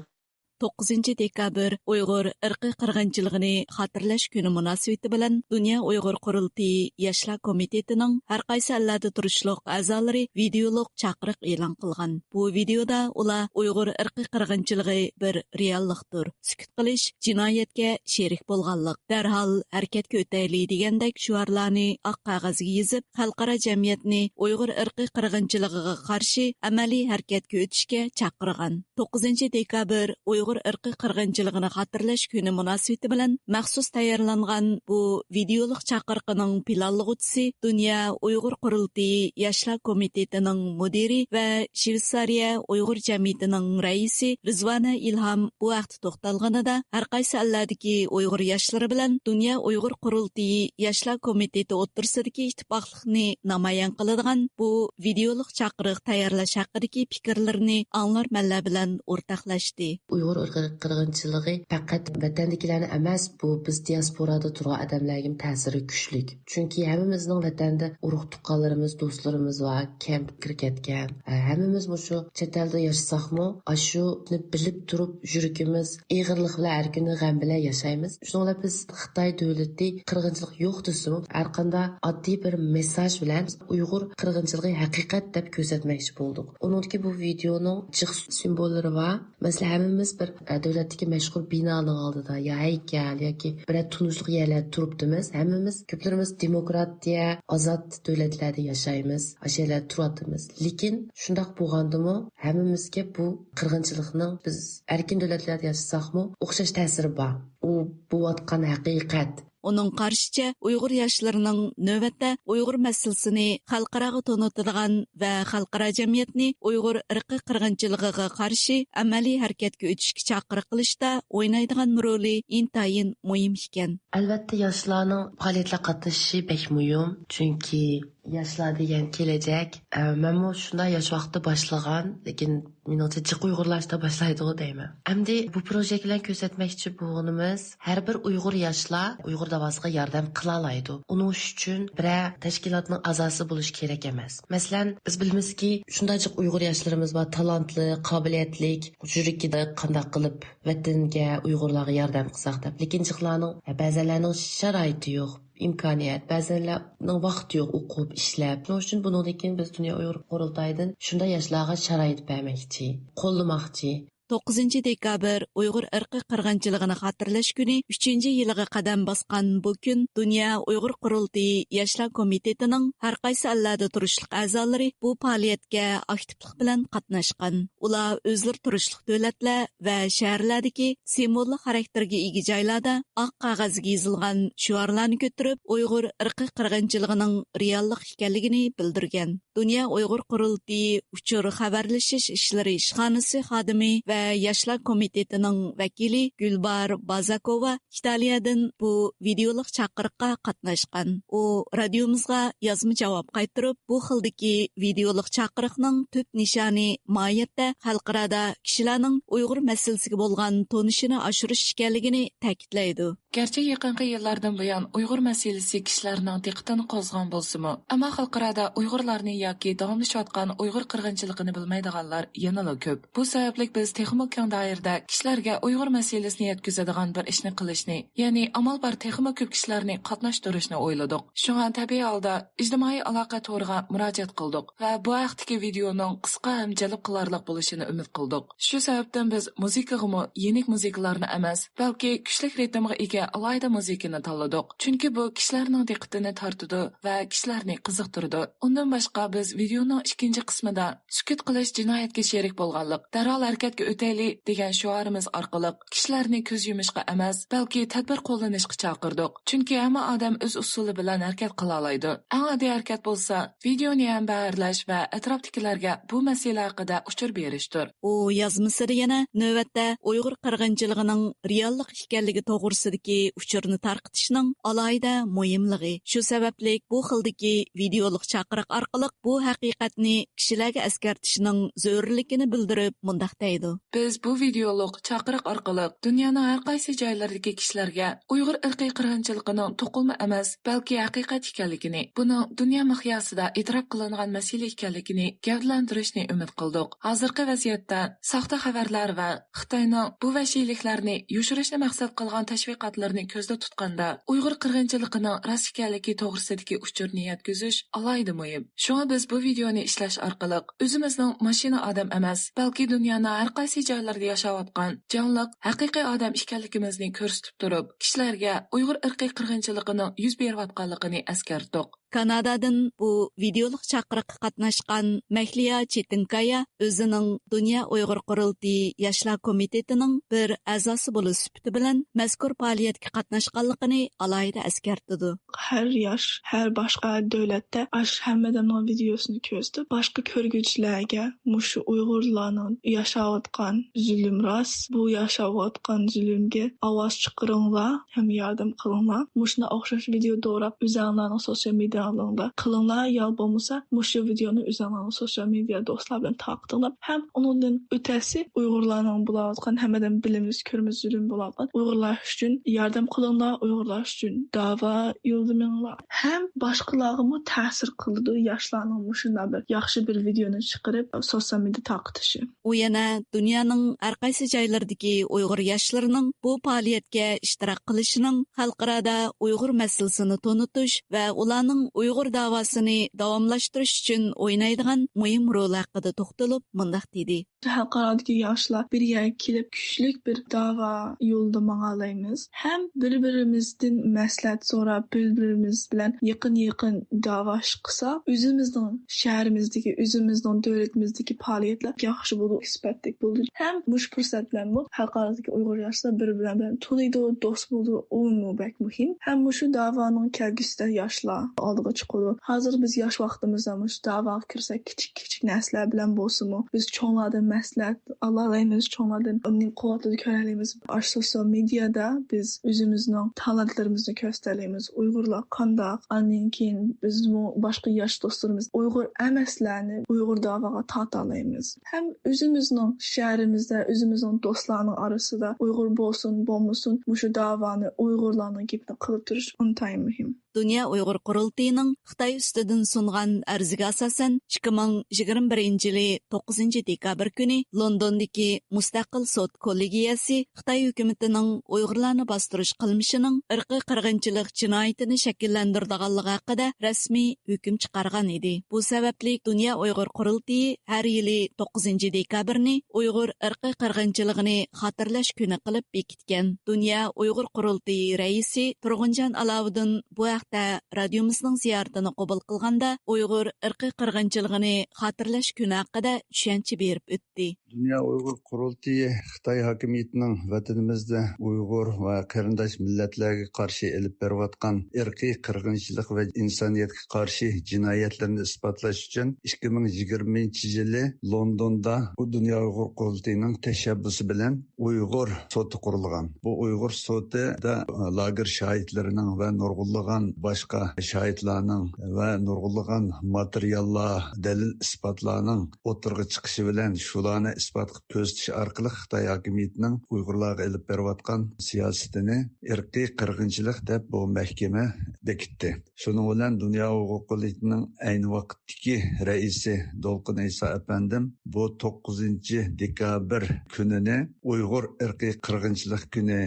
توققۇزىنچى دېكابىر ئۇيغۇر ئىرقىي قىرغىنچىلىقىنى خاتىرىلەش كۈنى مۇناسىۋىتى بىلەن دۇنيا ئۇيغۇر قۇرۇلتىيى ياشلار كومىتېتىنىڭ ھەر قايسى ئەللەردە تۇرۇشلۇق ئەزالىرى ۋىدېئولۇق چاقىرىق ئېلان قىلغان. بۇ ۋىدېئودا ئۇلار ئۇيغۇر ئىرقىي قىرغىنچىلىقى بىر رېئاللىقتۇر، سۈكۈت قىلىش جىنايەتكە شېرىك بولغانلىق، دەرھال ھەرىكەتكە ئۆتەيلى دېگەندەك شوئارلارنى ئاق قەغەزگە يېزىپ، خەلقئارا جەمئىيەتنى ئۇيغۇر ئىرقىي قىرغىنچىلىقىغا قارشى ئەمەلىي ھەرىكەتكە ئۆتۈشكە چاقىرغان. توققۇزىنچى دېكابىر ئۇيغۇر ئىرقىي قىرغىنچىلىقىنى خاتىرىلەش كۈنى مۇناسىۋىتى بىلەن مەخسۇس تەييارلانغان بۇ ۋىدېئولۇق چاقىرىقىنىڭ پىلانلىغۇچىسى دۇنيا ئۇيغۇر قۇرۇلتىيى ياشلار كومىتېتىنىڭ مۇدىرى ۋە شۋېتسارىيە ئۇيغۇر جەمئىيىتىنىڭ رەئىسى رىزۋانە ئىلھام بۇ ھەقتە توختالغىنىدا، ھەرقايسى ئەللەردىكى ئۇيغۇر ياشلىرى بىلەن دۇنيا ئۇيغۇر قۇرۇلتىيى ياشلار كومىتېتى ئوتتۇرىسىدىكى ئىتتىپاقلىقنى نامايان قىلىدىغان بۇ ۋىدېئولۇق چاقىرىق تەييارلاش ھەققىدىكى پىكىرلىرىنى ئاڭلارمەنلەر بىلەن ئورتاقلاشتى. ئۇيغۇر ئىرقىي قىرغىنچىلىقى پەقەت ۋەتەندىكىلەرنى ئەمەس، بۇ بىز دىياسپورادا تۇرغان ئادەملەرگىمۇ تەسىرى كۈچلۈك. چۈنكى ھەممىمىزنىڭ ۋەتەندە ئۇرۇق تۇغقانلىرىمىز، دوستلىرىمىز بار، كەمپكە كىرىپ كەتكەن. ھەممىمىزمۇ شۇ چەت ئەلدە ياشىساقمۇ، ئاشۇنى بىلىپ تۇرۇپ يۈرىكىمىز ئېغىرلىق بىلەن، ھەر كۈنى غەم بىلەن ياشايمىز. شۇنىڭ بىلەن بىز خىتاي دۆلىتى قىرغىنچىلىق يوق دېسىمۇ، ھەرقانداق ئاددىي بىر مېسساژ بىلەن ئۇيغۇر قىرغىنچىلىقى ھەقىقەت دەپ كۆرسەتمەكچى بولدۇق. ئۇنىڭدىكى بۇ ۋىدېئونىڭ جىق سىمۋوللىرى بار. مەسىلەن، ھەممىمىز بىر، ئە، دۆلەتتىكى مەشھۇر بىنانىڭ ئالدىدا يا ھەيكەل ياكى بىرەر تونۇشلۇق يەرلەردە تۇرۇپتىمىز. ھەممىمىز، كۆپلىرىمىز دېموكراتىيە، ئازاد دۆلەتلەردە ياشايمىز، ئاشۇ يەرلەردە تۇرۇۋاتىمىز. لېكىن شۇنداق بولغاندىمۇ، ھەممىمىزگە بۇ قىرغىنچىلىقنىڭ، بىز ئەركىن دۆلەتلەردە ياشىساقمۇ، ئوخشاش تەسىرى بار. ئۇ بولۇۋاتقان ھەقىقەت. ئۇنىڭ قارىشىچە، ئۇيغۇر ياشلىرىنىڭ نۆۋەتتە ئۇيغۇر مەسىلىسىنى خەلقئاراغا تونۇتىدىغان ۋە خەلقئارا جەمئىيەتنى ئۇيغۇر ئىرقىي قىرغىنچىلىقىغا قارشى ئەمەلىي ھەرىكەتكە ئۆتۈشكە چاقىرىق قىلىشتا ئوينايدىغان رولى ئىنتايىن مۇھىم ئىكەن. ئەلۋەتتە، ياشلارنىڭ پائالىيەتلەرگە قاتنىشىشى بەك مۇھىم، چۈنكى ياشلار دېگەن كېلەچەك. ئە، مەنمۇ شۇنداق ياش ۋاقىتتا باشلىغان، لېكىن مېنىڭچە جىق ئۇيغۇرلار شۇنداق باشلايدىغۇ دەيمەن. ئەمدى بۇ پروژېكت بىلەن كۆرسەتمەكچى بولغىنىمىز، ھەر بىر ئۇيغۇر ياشلار ئۇيغۇر داۋاسىغا ياردەم قىلالايدۇ. ئۇنىڭ ئۈچۈن بىرەر تەشكىلاتنىڭ ئەزاسى بولۇش كېرەك ئەمەس. مەسىلەن، بىز بىلىمىزكى، شۇنداق جىق ئۇيغۇر ياشلىرىمىز بار، تالانتلىق، قابىلىيەتلىك، يۈرىكىدە قانداق قىلىپ ۋەتەنگە، ئۇيغۇرلارغا ياردەم قىلساق دەپ. لېكىن جىقلارنىڭ، بەزەنلەرنىڭ شارائىتى يوق، ئىمكانىيەت، بەزەنلەرنىڭ ۋاقتى يوق ئوقۇپ، ئىشلەپ. شۇنىڭ ئۈچۈن بۇنىڭدىن كېيىن بىز دۇنيا ئۇيغۇر قۇرۇلتايىدىن شۇنداق ياشلارغا شارائىت بەرمەكچى، قوللىماقچى. توققۇزىنچى دېكابىر ئۇيغۇر ئىرقىي قىرغىنچىلىقىنى خاتىرىلەش كۈنى ئۈچىنچى يىلىغا قەدەم باسقان بۇ كۈن دۇنيا ئۇيغۇر قۇرۇلتىيى ياشلار كومىتېتىنىڭ ھەرقايسى ئەللەردە تۇرۇشلۇق ئەزالىرى بۇ پائالىيەتكە ئاكتىپلىق بىلەن قاتناشقان. ئۇلار ئۆزلىرى تۇرۇشلۇق دۆلەتلەر ۋە شەھەرلەردىكى سىمۋوللۇق خاراكتېرگە ئىگە جايلاردا ئاق قەغەزگە يېزىلغان شوئارلارنى كۆتۈرۈپ، ئۇيغۇر ئىرقىي قىرغىنچىلىقىنىڭ رېئاللىق ئىكەنلىكىنى بىلدۈرگەن. دۇنيا ئۇيغۇر قۇرۇلتىيى ئۇچۇر خەۋەرلىشىش ئىشلىرى ئىشخانىسى خادىمى ۋە ياشلار كومىتېتىنىڭ ۋەكىلى گۈلبار بازاكوۋا ئىتالىيەدىن بۇ ۋىدېئولۇق چاقىرىققا قاتناشقان. ئۇ رادىيومىزغا يازما جاۋاب قايتۇرۇپ، بۇ خىلدىكى ۋىدېئولۇق چاقىرىقنىڭ تۈپ نىشانى ماھىيەتتە خەلقئارادا كىشىلەرنىڭ ئۇيغۇر مەسىلىسىگە بولغان تونۇشىنى ئاشۇرۇش ئىكەنلىكىنى تەكىتلەيدۇ. گەرچە يېقىنقى يىللاردىن بۇيان ئۇيغۇر مەسىلىسى كىشىلەرنىڭ دىققىتىنى قوزغىغان بولسىمۇ، ئەمما خەلقئارادا ئۇيغۇرلارنى ياكى داۋاملىشىۋاتقان ئۇيغۇر قىرغىنچىلىقىنى بىلمەيدىغانلار يەنىلا كۆپ. بۇ سەۋەبلىك بىز تېخىمۇ كەڭ دائىرىدە كىشىلەرگە ئۇيغۇر مەسىلىسىنى يەتكۈزىدىغان بىر ئىشنى قىلىشنى، يەنى ئامال بار تېخىمۇ كۆپ كىشىلەرنى قاتناشتۇرۇشنى ئويلىدۇق. شۇڭا تەبىئىي ھالدا ئىجتىمائىي ئالاقە تورىغا مۇراجىئەت قىلدۇق ۋە بۇ ھەقتىكى ۋىدېئونىڭ قىسقا ھەم جەلپ قىلارلىق بولۇشىنى ئۈمىد قىلدۇق. شۇ سەۋەبتىن بىز مۇزىكىغىمۇ يېنىك مۇزىكىلارنى ئەمەس، بەلكى كۈچلۈك رىتىمغا ئىگە ئالاھىدە مۇزىكىنى تاللىدۇق. چۈنكى بۇ كىشىلەرنىڭ دىققىتىنى تارتىدۇ ۋە كىشىلەرنى قىزىقتۇرىدۇ. ئۇندىن باشقا بىز ۋىدېئونىڭ ئىككىنچى قىسمىدا سۈكۈت قىلىش جىنايەتكە شېرىك بولغانلىق، دەرھال ھەرىكەتكە ئۆتەيلى دېگەن شوئارىمىز ئارقىلىق كىشىلەرنى كۆز يۇمۇشقا ئەمەس، بەلكى تەدبىر قوللىنىشقا چاقىردۇق. چۈنكى ھەممە ئادەم ئۆز ئۇسۇلى بىلەن ھەرىكەت قىلالايدۇ. ئەڭ ئاددىي ھەرىكەت بولسا ۋىدېئونى ھەمبەھىرلەش ۋە ئەتراپتىكىلەرگە بۇ مەسىلە ھەققىدە ئۇچۇر بېرىشتۇر. ئۇ يازمىسىدا يەنە نۆۋەتتە ئۇيغۇر قىرغىنچىلىقىنىڭ رېئاللىق ئىكەنلىكى توغرىسىدىكى ئۇچۇرنى تارقىتىشنىڭ ئالاھىدە مۇھىملىقى، شۇ سەۋەبلىك بۇ خىلدىكى ۋىدېئولۇق چاقىرىق ئارقىلىق بۇ ھەقىقەتنى كىشىلەرگە ئەسكەرتىشنىڭ زۆرۈرلۈكىنى بىلدۈرۈپ مۇنداق دەيدۇ. بىز بۇ ۋىدېئولۇق چاقىرىق ئارقىلىق دۇنيانىڭ ھەر قايسى جايلىرىدىكى كىشىلەرگە ئۇيغۇر ئىرقىي قىرغىنچىلىقىنىڭ توقۇلما ئەمەس، بەلكى ھەقىقەت ئىكەنلىكىنى، بۇنىڭ دۇنيا مىقياسىدا ئېتىراپ قىلىنغان مەسىلە ئىكەنلىكىنى گەۋدىلەندۈرۈشنى ئۈمىد قىلدۇق. ھازىرقى ۋەزىيەتتە ساختا خەۋەرلەر ۋە خىتاينىڭ بۇ ۋەھشىيلىكلەرنى يوشۇرۇشنى مەقسەت قىلغان تەشۋىقاتلىرىنى كۆزدە تۇتقاندا، ئۇيغۇر قىرغىنچىلىقىنىڭ راست ئىكەنلىكى توغرىسىدىكى ئۇچۇرنى يەتكۈزۈش ئالاھىدە مۇھىم. شۇڭا بىز بۇ ۋىدېئونى ئىشلەش ئارقىلىق ئۆزىمىزنىڭ ماشىنا ئادەم ئەمەس، بەلكى دۇنيانىڭ ھەر قايسى جايلىرىدا ياشاۋاتقان جانلىق، ھەقىقىي ئادەم ئىكەنلىكىمىزنى كۆرسىتىپ تۇرۇپ، كىشىلەرگە ئۇيغۇر ئىرقىي قىرغىنچىلىقىنىڭ يۈز بېرىۋاتقانلىقىنى ئەسكەرتتۇق. كانادادىن بۇ ۋىدېئولۇق چاقىرىققا قاتناشقان مەھلىيا چېتىنكايا ئۆزىنىڭ دۇنيا ئۇيغۇر قۇرۇلتىيى ياشلار كومىتېتىنىڭ بىر ئەزاسى بولۇش سۈپىتى بىلەن مەزكۇر پائالىيەتكە قاتناشقانلىقىنى ئالاھىدە ئەسكەرتىدۇ. ھەر ياش، ھەر باشقا دۆلەتتە ئاش ھەممە ئادەمنىڭ ۋىدېئوسىنى كۆرسىتىپ، باشقا كۆرگۈچىلەرگە مۇشۇ ئۇيغۇرلارنىڭ ياشاۋاتقان زۇلۇم راست، بۇ ياشاۋاتقان زۇلۇمگە ئاۋاز چىقىرىڭلار ھەم ياردەم قىلىڭلار. مۇشۇنىڭغا ئوخشاش ۋىدېئو دوراپ، ئۆزەڭلارنىڭ سوتسىيال مېدىيالىرىڭدا قىلىڭلار. يا بولمىسا، مۇشۇ ۋىدېئونى ئۆزەڭلارنىڭ سوتسىيال مېدىيا دوستلار بىلەن تارقىتىڭلار. ھەم ئۇنىڭدىن ئۆتەسى ئۇيغۇرلارنىڭ بولۇۋاتقان، ھەممىدىن بىلىمىز، كۆرىمىز، زۇلۇم بولۇۋاتقان ئۇيغۇرلار ئۈچۈن ياردەم قىلىڭلار، ئۇيغۇرلار ئۈچۈن داۋا يوللىمىڭلار. ھەم باشقىلارغىمۇ تەسىر قىلىدۇ ياشلارنىڭ مۇشۇنداق بىر ياخشى بىر ۋىدېئونى چىقىرىپ، سوتسىيال مېدىيا تارقىتىشى. ئۇ يەنە دۇنيانىڭ ھەر قايسى جايلىرىدىكى ئۇيغۇر ياشلىرىنىڭ بۇ پائالىيەتكە ئىشتىراك قىلىشىنىڭ خەلقئارادا ئۇيغۇر مەسىلىسىنى تونۇتۇش ۋە ئۇلارنىڭ ئۇيغۇر داۋاسىنى داۋاملاشتۇرۇش ئۈچۈن ئوينايدىغان مۇھىم رولى ھەققىدە توختىلىپ مۇنداق دېدى. خەلقئارادىكى ياشلار بىر يەرگە كېلىپ، كۈچلۈك بىر داۋا يولىدا ماڭالايمىز. ھەم بىر-بىرىمىزدىن مەسلىھەت سوراپ، بىر-بىرىمىز بىلەن يېقىن-يېقىن داۋا ئىش قىلساق، ئۆزىمىزنىڭ شەھىرىمىزدىكى، ئۆزىمىزنىڭ دۆلىتىمىزدىكى پائالىيەتلەر ياخشى بولىدۇ، سۈپەتلىك بولىدۇ. ھەم مۇشۇ پۇرسەت بىلەنمۇ خەلقئارادىكى ئۇيغۇر ياشلار بىر-بىرلەر بىلەن تونۇيدۇ، دوست بولىدۇ، ئۇمۇ بەك مۇھىم. ھەم مۇشۇ داۋانىڭ كەلگۈسىدە ياشلار ئالدىغا چىقىدۇ. ھازىر بىز ياش ۋاقتىمىزدا مۇشۇ داۋاغا كىرسەك، كىچىك كىچىك نەرسىلەر بىلەن بولسىمۇ، بىز چوڭلاردىن مەسلىھەت ئالالايمىز، چوڭلاردىن نېمە قىلىۋاتىدۇ كۆرەلەيمىز. ئاشۇ سوتسىيال مېدىيادا بىز ئۆزىمىزنىڭ تالانتلىرىمىزنى كۆرسىتەلەيمىز. ئۇيغۇرلار قانداق؟ ئاندىن كېيىن بىزمۇ باشقا ياش دوستلىرىمىز ئۇيغۇر ئەمەسلەرنى ئۇيغۇر داۋاغا تارتالايمىز. ھەم ئۆزىمىزنىڭ شەھىرىمىزدە، ئۆزىمىزنىڭ دوستلارنىڭ ئارىسىدا ئۇيغۇر بولسۇن، بولمىسۇن، مۇشۇ داۋانى، ئۇيغۇرلارنىڭ گېپىنى قىلىپ تۇرۇش ئىنتايىن مۇھىم. دۇنيا ئۇيغۇر قۇرۇلتىيىنىڭ خىتاي ئۈستىدىن سۇنغان ئەرزىگە ئاساسەن، ئىككى مىڭ يىگىرمە بىرىنچى يىلى توققۇزىنچى دېكابىر كۈنى لوندوندىكى مۇستەقىل سوت كوللېگىيەسى خىتاي ھۆكۈمىتىنىڭ ئۇيغۇرلارنى باستۇرۇش قىلمىشىنىڭ ئىرقىي قىرغىنچىلىق جىنايىتىنى شەكىللەندۈرىدىغانلىقى ھەققىدە رەسمىي ھۆكۈم چىقارغان ئىدى. بۇ سەۋەبلىك دۇنيا ئۇيغۇر قۇرۇلتىيى ھەر يىلى توققۇزىنچى دېكابىرنى ئۇيغۇر ئىرقىي قىرغىنچىلىقىنى خاتىرىلەش كۈنى قىلىپ بېكىتكەن. دۇنيا ئۇيغۇر قۇرۇلتىيى رەئىسى تۇرغۇنجان ئالاۋۇدىن بۇ ھەقتە رادىيومىزنىڭ زىيارىتىنى قوبۇل قىلغاندا، ئۇيغۇر ئىرقىي قىرغىنچىلىقىنى خاتىرىلەش كۈنى ھەققىدە چۈشەنچە بېرىپ ئۆتتى. دۇنيا ئۇيغۇر قۇرۇلتىيى خىتاي ھاكىمىيىتىنىڭ ۋەتىنىمىزدە ئۇيغۇر ۋە قېرىنداش مىللەتلەرگە قارشى ئېلىپ بېرىۋاتقان ئىرقىي قىرغىنچىلىق ۋە ئىنسانىيەتكە قارشى جىنايەتلىرىنى ئىسپاتلاش ئۈچۈن ئىككى مىڭ يىگىرمىنچى يىلى لوندوندا بۇ دۇنيا ئۇيغۇر قۇرۇلتىيىنىڭ تەشەببۇسى بىلەن ئۇيغۇر سوتى قۇرۇلغان. بۇ ئۇيغۇر سوتىدا لاگېر شاھىتلىرىنىڭ ۋە نۇرغۇنلىغان باشقا شاھىتلارنىڭ ۋە نۇرغۇنلىغان ماتېرىياللار، دەلىل-ئىسپاتلارنىڭ ئوتتۇرىغا چىقىشى بىلەن شۇلارنى ئىسپات قىلىپ كۆرسىتىش ئارقىلىق خىتاي ھاكىمىيىتىنىڭ ئۇيغۇرلارغا ئېلىپ بېرىۋاتقان سىياسىتىنى ئىرقىي قىرغىنچىلىق دەپ بۇ مەھكىمە بېكىتتى. شۇنىڭ بىلەن دۇنيا ئۇيغۇر قۇرۇلتىيىنىڭ ئەينى ۋاقىتتىكى رەئىسى دولقۇن ئەيسا ئەپەندىم بۇ توققۇزىنچى دېكابىر كۈنىنى ئۇيغۇر ئىرقىي قىرغىنچىلىق كۈنى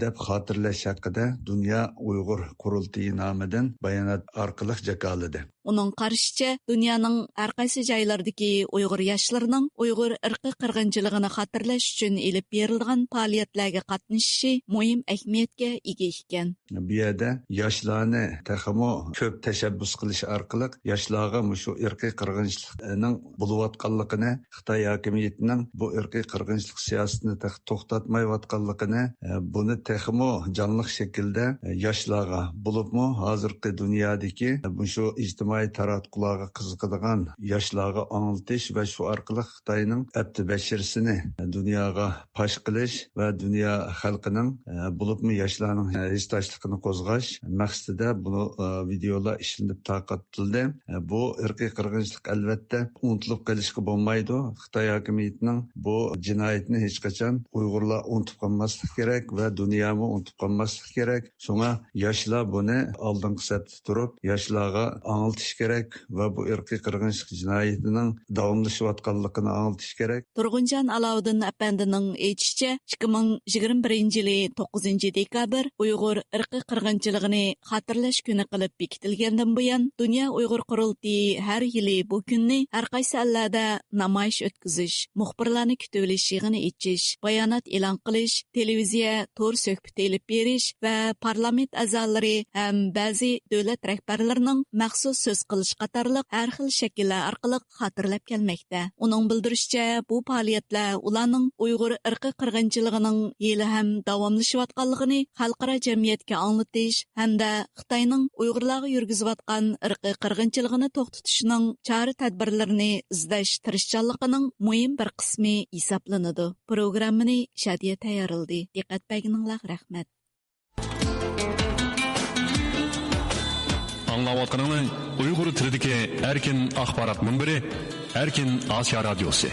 دەپ خاتىرىلەش ھەققىدە دۇنيا ئۇيغۇر قۇرۇلتىيى نامىدىن بايانات ئارقىلىق جاكارلىدى. ئۇنىڭ قارىشىچە، دۇنيانىڭ ھەر قايسى جايلىرىدىكى ئۇيغۇر ياشلىرىنىڭ ئۇيغۇر ئىرقىي قىرغىنچىلىقىنى خاتىرىلەش ئۈچۈن ئېلىپ بېرىلىدىغان پائالىيەتلەرگە قاتنىشىشى مۇھىم ئەھمىيەتكە ئىگە ئىكەن. بۇ يەردە ياشلارنى تېخىمۇ كۆپ تەشەببۇس قىلىش ئارقىلىق ياشلارغا مۇشۇ ئىرقىي قىرغىنچىلىقنىڭ بولۇۋاتقانلىقىنى، خىتاي ھاكىمىيىتىنىڭ بۇ ئىرقىي قىرغىنچىلىق سىياسىتىنى تېخى توختاتمايۋاتقانلىقىنى، ئە، بۇنى تېخىمۇ جانلىق شەكىلدە، ئە، ياشلارغا، بولۇپمۇ ھازىرقى دۇنيادىكى، ئە، مۇشۇ ئىجتىمائىي تاراتقۇلارغا قىزىقىدىغان ياشلارغا ئاڭلىتىش ۋە شۇ ئارقىلىق خىتاينىڭ ئەپتى بەشىرىسىنى دۇنياغا پاش قىلىش ۋە دۇنيا خەلقىنىڭ، ئە، بولۇپمۇ ياشلارنىڭ ھېسداشلىقىنى قوزغاش مەقسىتىدە بۇ، ئە، ۋىدېئولار ئىشلىنىپ تارقىتىلدى. ئە، بۇ ئىرقىي قىرغىنچىلىق، ئەلۋەتتە، ئۇنتۇلۇپ قېلىشقا بولمايدۇ. خىتاي ھاكىمىيىتىنىڭ بۇ جىنايىتىنى ھېچقاچان ئۇيغۇرلار ئۇنتۇپ قالماسلىقى كېرەك ۋە دۇنيامۇ ئۇنتۇپ قالماسلىقى كېرەك. شۇڭا ياشلار بۇنى ئالدىنقى سەپتە تۇرۇپ، ياشلارغا ئاڭلىتىش كېرەك ۋە بۇ ئىرقىي قىرغىنچىلىق جىنايىتىنىڭ داۋاملىشىۋاتقانلىقىنى ئاڭلىتىش كېرەك. تۇرغۇنجان ئالاۋۇدىن ئەپەندىنىڭ ئېيتىشىچە، ئىككى مىڭ يىگىرمە بىرىنچى يىلى توققۇزىنچى دېكابىر ئۇيغۇر ئىرقىي قىرغىنچىلىقىنى خاتىرىلەش كۈنى قىلىپ بېكىتىلگەندىن بۇيان، دۇنيا ئۇيغۇر قۇرۇلتىيى ھەر يىلى بۇ كۈننى ھەر قايسى ئەللەردە نامايىش ئۆتكۈزۈش، مۇخبىرلارنى كۈتۈۋېلىش يىغىنى ئېچىش، بايانات ئېلان قىلىش، تېلېۋىزىيە، تور سۆھبىتى ئېلىپ بېرىش ۋە پارلامېنت ئەزالىرى ھەم بەزى دۆلەت رەھبەرلىرىنىڭ مەخسۇس سۆز قىلىش قاتارلىق ھەر خىل شەكىللەر ئارقىلىق خاتىرىلەپ كەلمەكتە. ئۇنىڭ بىلدۈرۈشىچە، بۇ پائالىيەتلەر ئۇلارنىڭ ئۇيغۇر ئىرقىي قىرغىنچىلىقىنىڭ ھېلىھەم داۋاملىشىۋاتقانلىقىنى خەلقئارا جەمئىيەتكە ئاڭلىتىش ھەمدە خىتاينىڭ ئۇيغۇرلارغا يۈرگۈزۈۋاتقان ئىرقىي قىرغىنچىلىقىنى توختىتىشنىڭ چارە تەدبىرلىرىنى ئىزدەش تىرىشچانلىقىنىڭ مۇھىم بىر قىسمى ھېسابلىنىدۇ. پروگراممىنى شادىيە تەييارلىدى. دىققەت بەرگىنىڭلارغا رەھمەت. ئاڭلاۋاتقىنىڭلار ئۇيغۇر تىلىدىكى ئەركىن ئاخبارات مۇنبىرى، ئەركىن ئاسىيا رادىيوسى.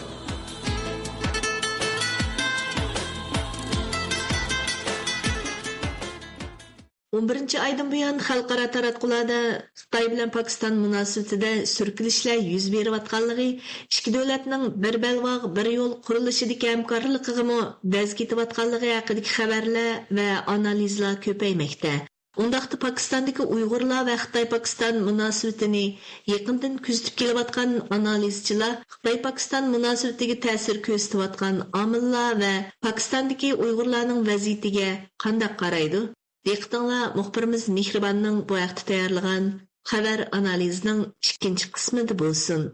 ئون بىرىنچى ئايدىن بۇيان خەلقئارا تاراتقۇلاردا خىتاي بىلەن پاكىستان مۇناسىۋىتىدە سۈركىلىشلەر يۈز بېرىۋاتقانلىقى، ئىككى دۆلەتنىڭ بىر بەلباغ، بىر يول قۇرۇلۇشىدىكى ھەمكارلىقىغىمۇ دەز كېتىۋاتقانلىقى ھەققىدىكى خەۋەرلەر ۋە ئانالىزلار كۆپەيمەكتە. ئۇنداقتا پاكىستاندىكى ئۇيغۇرلار ۋە خىتاي پاكىستان مۇناسىۋىتىنى يېقىندىن كۆزىتىپ كېلىۋاتقان ئانالىزچىلار خىتاي پاكىستان مۇناسىۋىتىگە تەسىر كۆرسىتىۋاتقان ئامىللار ۋە پاكىستاندىكى ئۇيغۇرلارنىڭ ۋەزىيىتىگە قانداق قارايدۇ؟ دىققىتىڭلار مۇخبىرىمىز مېھرىباننىڭ بۇ ھەقتە تەييارلىغان خەۋەر ئانالىزىنىڭ ئىككىنچى قىسمىدا بولسۇن.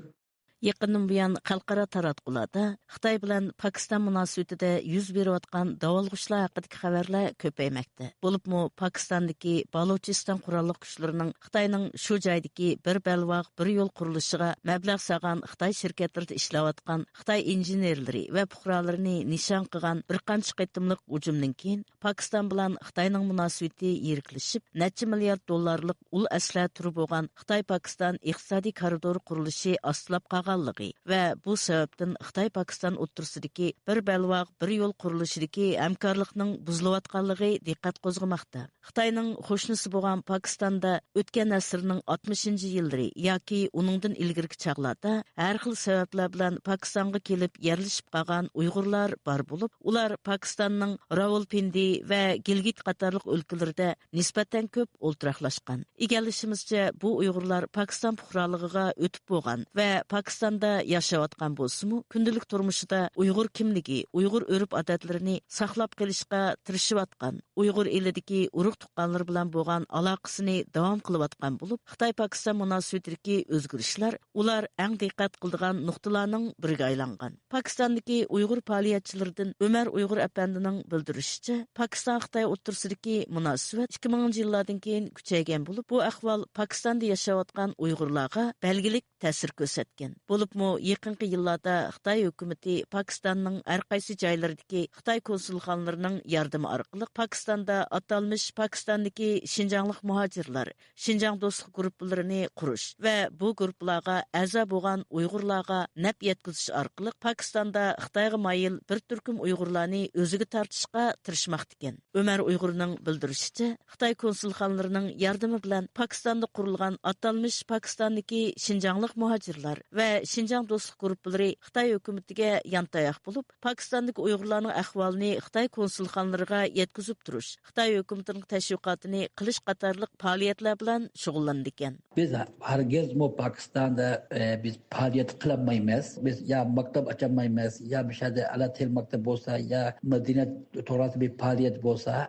يېقىندىن بۇيان خەلقئارا تاراتقۇلاردا خىتاي بىلەن پاكىستان مۇناسىۋىتىدە يۈز بېرىۋاتقان داۋالغۇشلار ھەققىدىكى خەۋەرلەر كۆپەيمەكتە. بولۇپمۇ پاكىستاندىكى بالۇچىستان قوراللىق كۈچلىرىنىڭ خىتاينىڭ شۇ جايدىكى بىر بەلباغ، بىر يول قۇرۇلۇشىغا مەبلەغ سالغان خىتاي شىركەتلىرىدە ئىشلەۋاتقان خىتاي ئىنژېنېرلىرى ۋە پۇقرالىرىنى نىشان قىلغان بىر قانچە قېتىملىق ھۇجۇمدىن كېيىن، پاكىستان بىلەن خىتاينىڭ مۇناسىۋىتى يىرىكلىشىپ، نەچچە مىليارد دوللارلىق ئۇل ئەسلىھە تۈرى بولغان خىتاي پاكىستان ئىقتىسادىي كارىدورى قۇرۇلۇشى ئاستىلاپ قالغانلىقى ۋە بۇ سەۋەبتىن خىتاي پاكىستان ئوتتۇرىسىدىكى بىر بەلباغ، بىر يول قۇرۇلۇشىدىكى ھەمكارلىقنىڭ بۇزۇلۇۋاتقانلىقى دىققەت قوزغىماقتا. خىتاينىڭ قوشنىسى بولغان پاكىستاندا ئۆتكەن ئەسىرنىڭ ئاتمىشىنچى يىللىرى ياكى ئۇنىڭدىن ئىلگىرىكى چاغلاردا ھەر خىل سەۋەبلەر بىلەن پاكىستانغا كېلىپ يەرلىشىپ قالغان ئۇيغۇرلار بار بولۇپ، ئۇلار پاكىستاننىڭ راۋالپىندى ۋە گىلگىت قاتارلىق ئۆلكىلىرىدە نىسبەتەن كۆپ ئولتۇراقلاشقان. ئىگىلىشىمىزچە، بۇ ئۇيغۇرلار پاكىستان پۇقرالىقىغا ئۆتۈپ بولغان ۋە پاكىستاندا ياشاۋاتقان بولسىمۇ، كۈندىلىك تۇرمۇشىدا ئۇيغۇر كىملىكى، ئۇيغۇر ئۆرپ-ئادەتلىرىنى ساقلاپ قېلىشقا تىرىشىۋاتقان، ئۇيغۇر ئېلىدىكى ئۇرۇق-تۇغقانلىرى بىلەن بولغان ئالاقىسىنى داۋام قىلىۋاتقان بولۇپ، خىتاي-پاكىستان مۇناسىۋىتىدىكى ئۆزگىرىشلەر ئۇلار ئەڭ دىققەت قىلىدىغان نۇقتىلارنىڭ بىرىگە ئايلانغان. پاكىستاندىكى ئۇيغۇر پائالىيەتچىلىرىدىن ئۆمەر ئۇيغۇر ئەپەندىنىڭ بىلدۈرۈشىچە، پاكىستان-خىتاي ئوتتۇرىسىدىكى مۇناسىۋەت ئىككى مىڭىنچى يىللاردىن كېيىن كۈچەيگەن بولۇپ، بۇ ئەھۋال پاكىستاندا ياشاۋاتقان ئۇيغۇرلارغا بەلگىلىك تەسىر كۆرسەتكەن. بولۇپمۇ يېقىنقى يىللاردا خىتاي ھۆكۈمىتى پاكىستاننىڭ ھەر قايسى جايلىرىدىكى خىتاي كونسۇلخانىلىرىنىڭ ياردىمى ئارقىلىق پاكىستاندا ئاتالمىش پاكىستاندىكى شىنجاڭلىق مۇھاجىرلار، شىنجاڭ دوستلۇق گۇرۇپپىلىرىنى قۇرۇش ۋە بۇ گۇرۇپپىلارغا ئەزا بولغان ئۇيغۇرلارغا نەپ يەتكۈزۈش ئارقىلىق پاكىستاندا خىتايغا مايىل بىر تۈركۈم ئۇيغۇرلارنى ئۆزىگە تارتىشقا تىرىشماقتىكەن. ئۆمەر ئۇيغۇرنىڭ بىلدۈرۈشىچە، خىتاي كونسۇلخانىلىرىنىڭ ياردىمى بىلەن پاكىستاندا قۇرۇلغان ئاتالمىش پاكىستاندىكى شىنجاڭلىق مۇھاجىرلار ۋە شىنجاڭ دوستلۇق گۇرۇپپىلىرى خىتاي ھۆكۈمىتىگە يانتاياق بولۇپ، پاكىستاندىكى ئۇيغۇرلارنىڭ ئەھۋالىنى خىتاي كونسۇلخانىلىرىغا يەتكۈزۈپ تۇرۇش، خىتاي ھۆكۈمىتىنىڭ تەشۋىقاتىنى قىلىش قاتارلىق پائالىيەتلەر بىلەن شۇغۇللىنىدىكەن. بىز ھەرگىزمۇ پاكىستاندا، ئە، بىز پائالىيەت قىلالمايمىز. بىز يا مەكتەپ ئاچالمايمىز، يا مۇشۇ يەردە ئەلا تىل مەكتەپ بولسا، يا مەدەنىيەت توغراسىدا بىر پائالىيەت بولسا،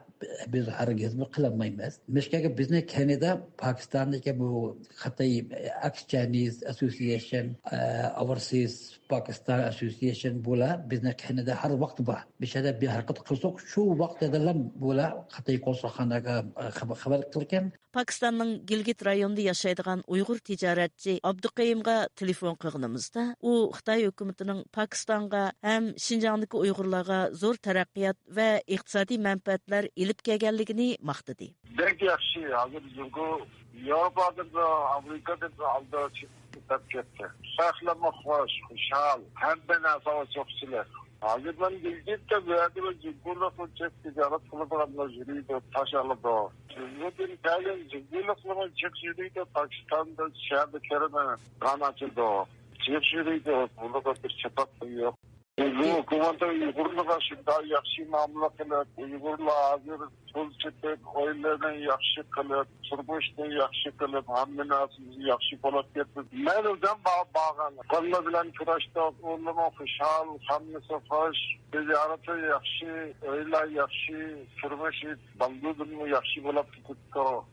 بىز ھەرگىزمۇ قىلالمايمىز. مىشكەنگە بىزنى كەينىدە پاكىستاندىكى بۇ خىتاي، ئەكس چاينىز ئەسوسىيېشن، ئە، ئوۋېرسىز پاكىستان ئەسوسىيېشن بۇلار بىزنى كەينىدە ھەر ۋاقىت بار. مۇشۇ يەردە بىر ھەرىكەت قىلساق، شۇ ۋاقىتتىلا بۇلار خىتاي كونسۇلخانىغا، ئە، خەۋەر، خەۋەر قىلغان. پاكىستاننىڭ گىلگىت رايونىدا ياشايدىغان ئۇيغۇر تىجارەتچى ئابدۇقېيۇمغا تېلېفون قىلغىنىمىزدا، ئۇ خىتاي ھۆكۈمىتىنىڭ پاكىستانغا ھەم شىنجاڭدىكى ئۇيغۇرلارغا زور تەرەققىيات ۋە ئىقتىسادىي مەنپەئەتلەر ئېلىپ كەلگەنلىكىنى ماختىدى. بەك ياخشى. ھازىر جۇڭگو ياۋروپادىن، ئامېرىكادىن ئالدىغا چىقىپ كەتتى. خەقلەرمۇ خوش، خۇشال. ھەممە نەرسىگە چوقچىلىق. ھازىر مەن گىلگىتتە بۇ يەردە بىر جۇڭگولۇق تىجارەت قىلىدىغانلار يۈرىدۇ، تاش ئالىدۇ. جۇڭگودىن كەلگەن جۇڭگولۇقلارمۇ جىق يۈرىدۇ، پاكىستاندا شەھەردە كىرىمەن، دۇكان ئاچىدۇ. جىق يۈرىدۇ، بۇنىڭغا بىر چاتاق يوق. بۇ ھۆكۈمەتنىڭ ئۇيغۇرلارغا شۇنداق ياخشى مۇئامىلە قىلىپ، ئۇيغۇرلار ھازىر پۇل تېپىپ، ئۆيلىرىنى ياخشى قىلىپ، تۇرمۇشنى ياخشى قىلىپ، ھەممە نەرسىمىز ياخشى بولۇپ كەتتى. مەن ئۆزۈم بار-، بارغان. بالىلار بىلەن كۆرۈشتۇق، ئۇلارمۇ خۇشال، ھەممىسى خوش. تىجارىتى ياخشى، ئۆيلەر ياخشى، تۇرمۇشى بالدۇردىنمۇ ياخشى بولۇپ كېتىپتۇ.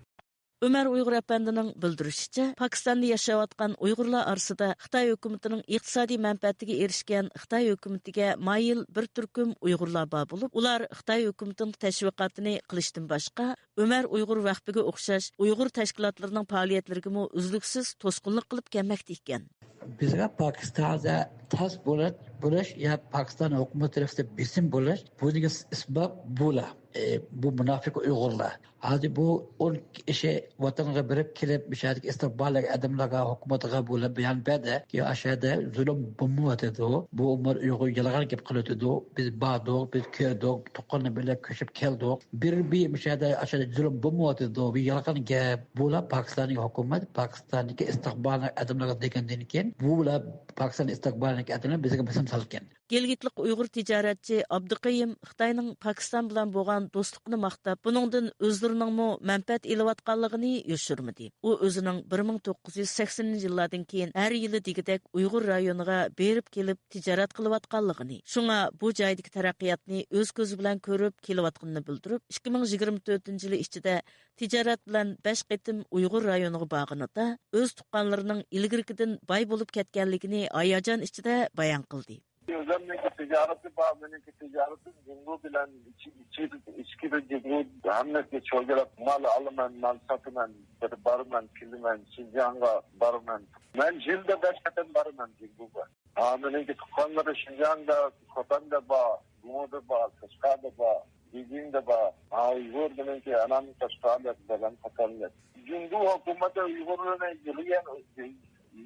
ئۆمەر ئۇيغۇر ئەپەندىنىڭ بىلدۈرۈشىچە، پاكىستاندا ياشاۋاتقان ئۇيغۇرلار ئارىسىدا خىتاي ھۆكۈمىتىنىڭ ئىقتىسادىي مەنپەئەتىگە ئېرىشكەن، خىتاي ھۆكۈمىتىگە مايىل بىر تۈركۈم ئۇيغۇرلار بار بولۇپ، ئۇلار خىتاي ھۆكۈمىتىنىڭ تەشۋىقاتىنى قىلىشتىن باشقا، ئۆمەر ئۇيغۇر ۋەقپىگە ئوخشاش ئۇيغۇر تەشكىلاتلىرىنىڭ پائالىيەتلىرىگىمۇ ئۈزلۈكسىز توسقۇنلۇق قىلىپ كەلمەكتە ئىكەن. بىزگە پاكىستاندا تەس بولۇش، بولۇش يا پاكىستان ھۆكۈمىتى تەرىپىدىن بېسىم بولۇش، بۇنىڭ ئىسباب بۇلار. ئى، بۇ مۇناپىق ئۇيغۇرلار. ھازىر بۇ ئون ئىشى ۋەتەنگە بېرىپ كېلىپ، مۇشۇ يەردىكى ئىستىقباللىق ئادەملەرگە، ھۆكۈمەتكە بۇلار بايان بەردى. يا ئاشۇ يەردە زۇلۇم بولمايۋاتىدۇ. بۇ ئۆمەر ئۇيغۇر يالغان گەپ قىلىۋاتىدۇ. بىز باردۇق، بىز كۆردۇق، تۇغقانلار بىلەن كۆچۈپ كەلدۇق. بىر، بىر مۇشۇ يەردە، ئاشۇ يەردە زۇلۇم بولمايۋاتىدۇ. بۇ يالغان گەپ. بۇلار پاكىستاندىكى ھۆكۈمەت، پاكىستاندىكى ئىستىقباللىق ئادەملەرگە دېگەندىن كېيىن، بۇلار پاكىستان ئىستىقبالىدىكى ئادەملەر بىزگە بېسىم سالغان. گىلگىتلىق ئۇيغۇر تىجارەتچى ئابدۇقېيىم خىتاينىڭ پاكىستان بىلەن بولغان دوستلۇقىنى ماختاپ، بۇنىڭدىن ئۆزلىرىنىڭمۇ مەنپەئەت ئېلىۋاتقانلىقىنى يوشۇرمىدى. ئۇ ئۆزىنىڭ بىر مىڭ توققۇز يۈز سەكسىنىنچى يىللاردىن كېيىن ھەر يىلى دېگۈدەك ئۇيغۇر رايونىغا بېرىپ كېلىپ تىجارەت قىلىۋاتقانلىقىنى، شۇڭا بۇ جايدىكى تەرەققىياتنى ئۆز كۆزى بىلەن كۆرۈپ كېلىۋاتقىنىنى بىلدۈرۈپ، ئىككى مىڭ يىگىرمە تۆتىنچى يىلى ئىچىدە تىجارەت بىلەن بەش قېتىم ئۇيغۇر رايونىغا بارغىنىدا، ئۆز تۇغقانلىرىنىڭ ئىلگىرىكىدىن باي بولۇپ كەتكەنلىكىنى ھاياجان ئىچىدە بايان قىلدى. ئۆزۈمنىڭكى تىجارىتى بار، مېنىڭكى تىجارىتىم جۇڭگو بىلەن ئىچ-، ئىچ-، ئىچكىرى جۇڭگو ھەممىسى چۆرگىلەپ مال ئالىمەن، مال ساتىمەن، بىر بارىمەن، كېلىمەن، شىنجاڭغا بارىمەن. مەن يىلدا بەش قېتىم بارىمەن جۇڭگوغا. ھا، مېنىڭكى تۇغقانلىرى شىنجاڭدا، خوتەندە بار، گۇڭدا بار، قەشقەردە بار، بېيجىڭدا بار. ھا، ئۇيغۇر مېنىڭكى ئانام قەشقەرلىك، دادام خوتەنلىك. جۇڭگو ھۆكۈمىتى ئۇيغۇرلارنى يىلىگەن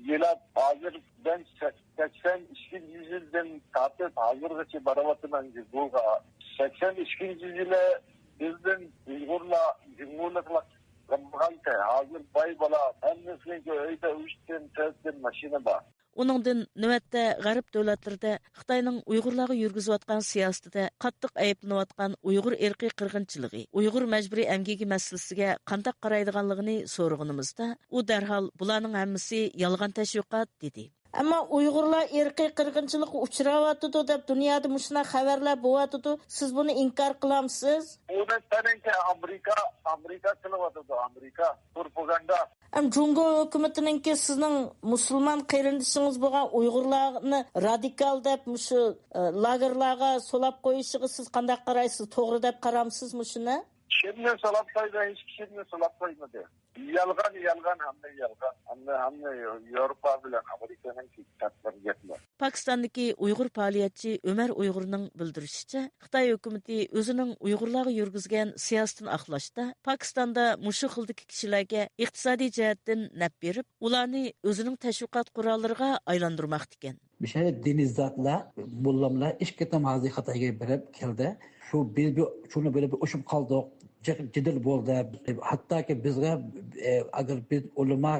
يىلاپ، ھازىر مەن سەكسەن ئىككىنچى يىلدىن تارتىپ ھازىرغىچە بارىۋاتىمەن جۇڭگوغا. سەكسەن ئىككىنچى يىلى بىزدىن ئۇيغۇرلار جۇڭگولۇقلار قالمىغانتى. ھازىر باي بالا، ھەممىسىنىڭكى ئۆيدە ئۈچتىن، تۆتتىن ماشىنا بار. ئۇنىڭدىن نۆۋەتتە غەرب دۆلەتلىرىدە خىتاينىڭ ئۇيغۇرلارغا يۈرگۈزۈۋاتقان سىياسىتىدە قاتتىق ئەيىبلىنىۋاتقان ئۇيغۇر ئىرقىي قىرغىنچىلىقى، ئۇيغۇر مەجبۇرىي ئەمگىكى مەسىلىسىگە قانداق قارايدىغانلىقىنى سورىغىنىمىزدا، ئۇ دەرھال بۇلارنىڭ ھەممىسى يالغان تەشۋىقات، دېدى. ئەمما ئۇيغۇرلار ئىرقىي قىرغىنچىلىققا ئۇچراۋاتىدۇ دەپ دۇنيادا مۇشۇنداق خەۋەرلەر بولۇۋاتىدۇ. سىز بۇنى ئىنكار قىلامسىز؟ بۇنى سېنىڭكى ئامېرىكا، ئامېرىكا قىلىۋاتىدۇ، ئامېرىكا پروپاگاندا. ئەم، جۇڭگو ھۆكۈمىتىنىڭكى سىزنىڭ مۇسۇلمان قېرىندىشىڭىز بولغان ئۇيغۇرلارنى رادىكال دەپ مۇشۇ، ئە، لاگېرلارغا سولاپ قويۇشىغا سىز قانداق قارايسىز؟ توغرا دەپ قارامسىز مۇشۇنى؟ كىمنى سولاپ قويدى؟ ھېچ كىمنى سولاپ قويمىدى. يالغان، يالغان، ھەممە يالغان. ھەممە، ھەممە ياۋروپا بىلەن ئامېرىكىنىڭ تەتبىر گەپلەر. پاكىستاندىكى ئۇيغۇر پائالىيەتچى ئۆمەر ئۇيغۇرنىڭ بىلدۈرۈشىچە، خىتاي ھۆكۈمىتى ئۆزىنىڭ ئۇيغۇرلارغا يۈرگۈزگەن سىياسىتىنى ئاقلاشتا، پاكىستاندا مۇشۇ خىلدىكى كىشىلەرگە ئىقتىسادىي جەھەتتىن نەپ بېرىپ، ئۇلارنى ئۆزىنىڭ تەشۋىقات قوراللىرىغا ئايلاندۇرماقتىكەن. مىشەل دىنىي زاتلار، موللاملار ئىككى قېتىم ھازىر خىتايغا بېرىپ كەلدى. شۇ بىز بىر، شۇنى بىلىپ بىر ئۇشۇپ قالدۇق. جىق جېدەل بولدى. ھەتتاكى بىزگە، ئە، ئەگەر بىز ئۆلىما،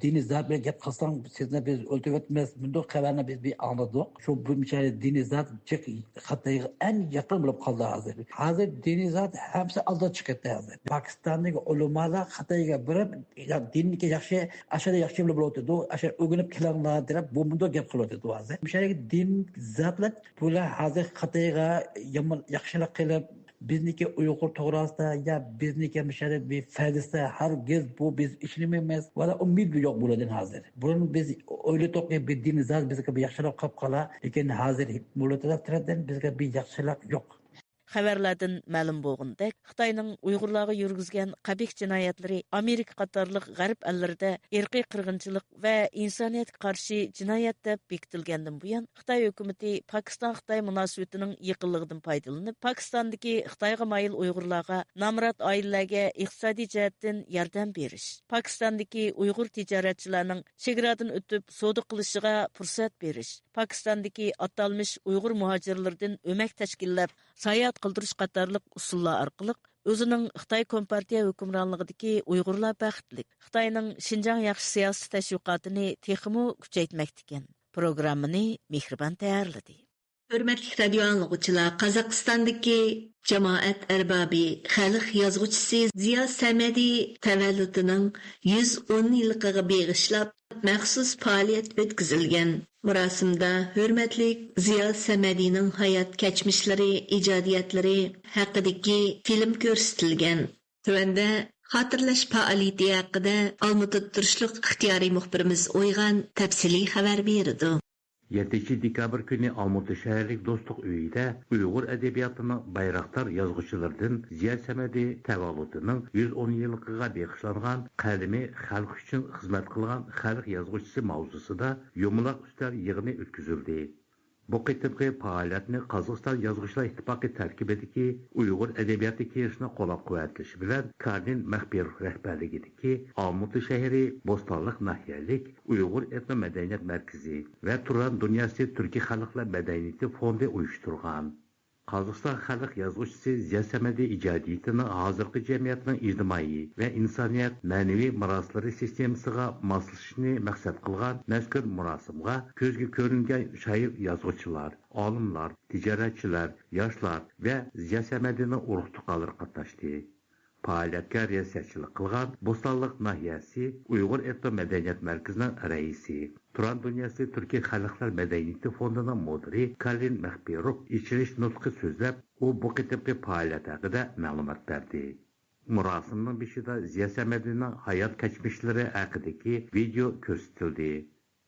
دىنىي زات بىلەن گەپ قىلساڭ، سىزنى بىز ئۆلتۈرۈۋەتىمىز. مۇنداق خەۋەرنى بىز بىر ئاڭلىدۇق. شۇ بۇ مىشەل دىنىي زات جىق خىتايغا ئەڭ يېقىن بولۇپ قالدى ھازىر. ھازىر دىنىي زات ھەممىسى ئالدىغا چىقىپ كەتتى ھازىر. پاكىستاندىكى ئۆلىمالار خىتايغا بېرىپ، يا دىننىكى ياخشى، ئاشۇ ياخشى بىلىپ بولۇۋاتىدۇ، ئاشۇ ئۆگىنىپ كېلىڭلار دەپ، بۇ مۇنداق گەپ قىلىۋاتىدۇ ھازىر. مۇشۇ دىن زاتلىق بۇلار ھازىر خىتايغا يامان، ياخشىلىق قىلىپ، بىزنىكى ئۇيغۇر توغراسىدا يا بىزنىكى مۇشۇ بىر فەلسەپە، ھەرگىز بۇ بىز ئىشىنمەيمىز. ۋالا ئۈمىد يوق بۇلاردىن ھازىر. بۇرۇن بىز ئويلىدۇقكى، بىر دىن زات بىزگە بىر ياخشىلىق قىلىپ قالا، لېكىن ھازىر مۇللا تەرەپتىن بىزگە بىر ياخشىلىق يوق. خەۋەرلەردىن مەلۇم بولغىنىدەك، خىتاينىڭ ئۇيغۇرلارغا يۈرگۈزگەن قەبىھ جىنايەتلىرى ئامېرىكا قاتارلىق غەرب ئەللىرىدە ئىرقىي قىرغىنچىلىق ۋە ئىنسانىيەتكە قارشى جىنايەت دەپ بېكىتىلگەندىن بۇيان، خىتاي ھۆكۈمىتى پاكىستان-خىتاي مۇناسىۋىتىنىڭ يېقىنلىقىدىن پايدىلىنىپ، پاكىستاندىكى خىتايغا مايىل ئۇيغۇرلارغا نامرات ئائىلىلەرگە ئىقتىسادىي جەھەتتىن ياردەم بېرىش، پاكىستاندىكى ئۇيغۇر تىجارەتچىلەرنىڭ چېگرادىن ئۆتۈپ سودا قىلىشىغا پۇرسەت بېرىش، پاكىستاندىكى ئاتالمىش ئۇيغۇر مۇھاجىرلىرىدىن ئۆمەك تەشكىللەپ، ساياھەت قىلدۇرۇش قاتارلىق ئۇسۇللار ئارقىلىق ئۆزىنىڭ خىتاي كومپارتىيە ھۆكۈمرانلىقىدىكى ئۇيغۇرلار بەختلىك، خىتاينىڭ شىنجاڭ ياخشى سىياسىتى تەشۋىقاتىنى تېخىمۇ كۈچەيتمەكتىكەن. پروگراممىنى مېھرىبان تەييارلىدى. ھۆرمەتلىك رادىيو ئاڭلىغۇچىلار، قازاقىستاندىكى جامائەت ئەربابى، خەلق يازغۇچىسى زىيا سەمەدى تەۋەللۇتىنىڭ يۈز ئون يىللىقىغا بېغىشلاپ، مەخسۇس پائالىيەت ئۆتكۈزۈلگەن. مۇراسىمدا ھۆرمەتلىك زىيا سەمەدىنىڭ ھايات كەچمىشلىرى، ئىجادىيەتلىرى ھەققىدىكى فىلىم كۆرسىتىلگەن. تۆۋەندە خاتىرىلەش پائالىيىتى ھەققىدە ئالمۇتىدا تۇرۇشلۇق ئىختىيارىي مۇخبىرىمىز ئويغان تەپسىلىي خەۋەر بېرىدۇ. يەتتىنچى دېكابىر كۈنى ئالمۇتا شەھەرلىك دوستلۇق ئۆيىدە ئۇيغۇر ئەدەبىياتىنىڭ بايراقدار يازغۇچىلىرىدىن زىيا سەمەدى تەۋەللۇتىنىڭ يۈز ئون يىللىقىغا بېغىشلانغان قەلىمى خەلق ئۈچۈن خىزمەت قىلغان خەلق يازغۇچىسى ماۋزۇسىدا يۇمىلاق ئۈستەل يىغىنى ئۆتكۈزۈلدى. بۇ قېتىمقى پائالىيەتنى قازاقىستان يازغۇچىلار ئىتتىپاقى تەركىبىدىكى ئۇيغۇر ئەدەبىياتى كېڭىشىنىڭ قوللاپ-قۇۋۋەتلىشى بىلەن كارلىن مەخپىروف رەھبەرلىكىدىكى ئالمۇتا شەھىرى بوستانلىق ناھىيەلىك ئۇيغۇر ئېتنو مەدەنىيەت مەركىزى ۋە تۇران دۇنياسى تۈركىي خەلقلەر مەدەنىيىتى فوندى ئۇيۇشتۇرغان. قازاقىستان خەلق يازغۇچىسى زىيا سەمەدى ئىجادىيىتىنىڭ ھازىرقى جەمئىيەتنىڭ ئىجتىمائىي ۋە ئىنسانىيەت مەنىۋى مىراسلىرى سىستېمىسىغا ماسلىشىشنى مەقسەت قىلغان مەزكۇر مۇراسىمغا كۆزگە كۆرۈنگەن شائىر-يازغۇچىلار، ئالىملار، تىجارەتچىلەر، ياشلار ۋە زىيا سەمەدىنىڭ ئۇرۇق-تۇغقانلىرى قاتناشتى. پائالىيەتكە رىياسەتچىلىك قىلغان بوستانلىق ناھىيەسى ئۇيغۇر ئېتنو مەدەنىيەت مەركىزىنىڭ رەئىسى، تۇران دۇنياسى تۈركىي خەلقلەر مەدەنىيىتى فوندىنىڭ مۇدىرى كارلىن مەخپىروف ئېچىلىش نۇتقى سۆزلەپ، ئۇ بۇ قېتىمقى پائالىيەت ھەققىدە مەلۇمات بەردى. مۇراسىمنىڭ بېشىدا زىيا سەمەدىنىڭ ھايات كەچمىشلىرى ھەققىدىكى ۋىدېئو كۆرسىتىلدى.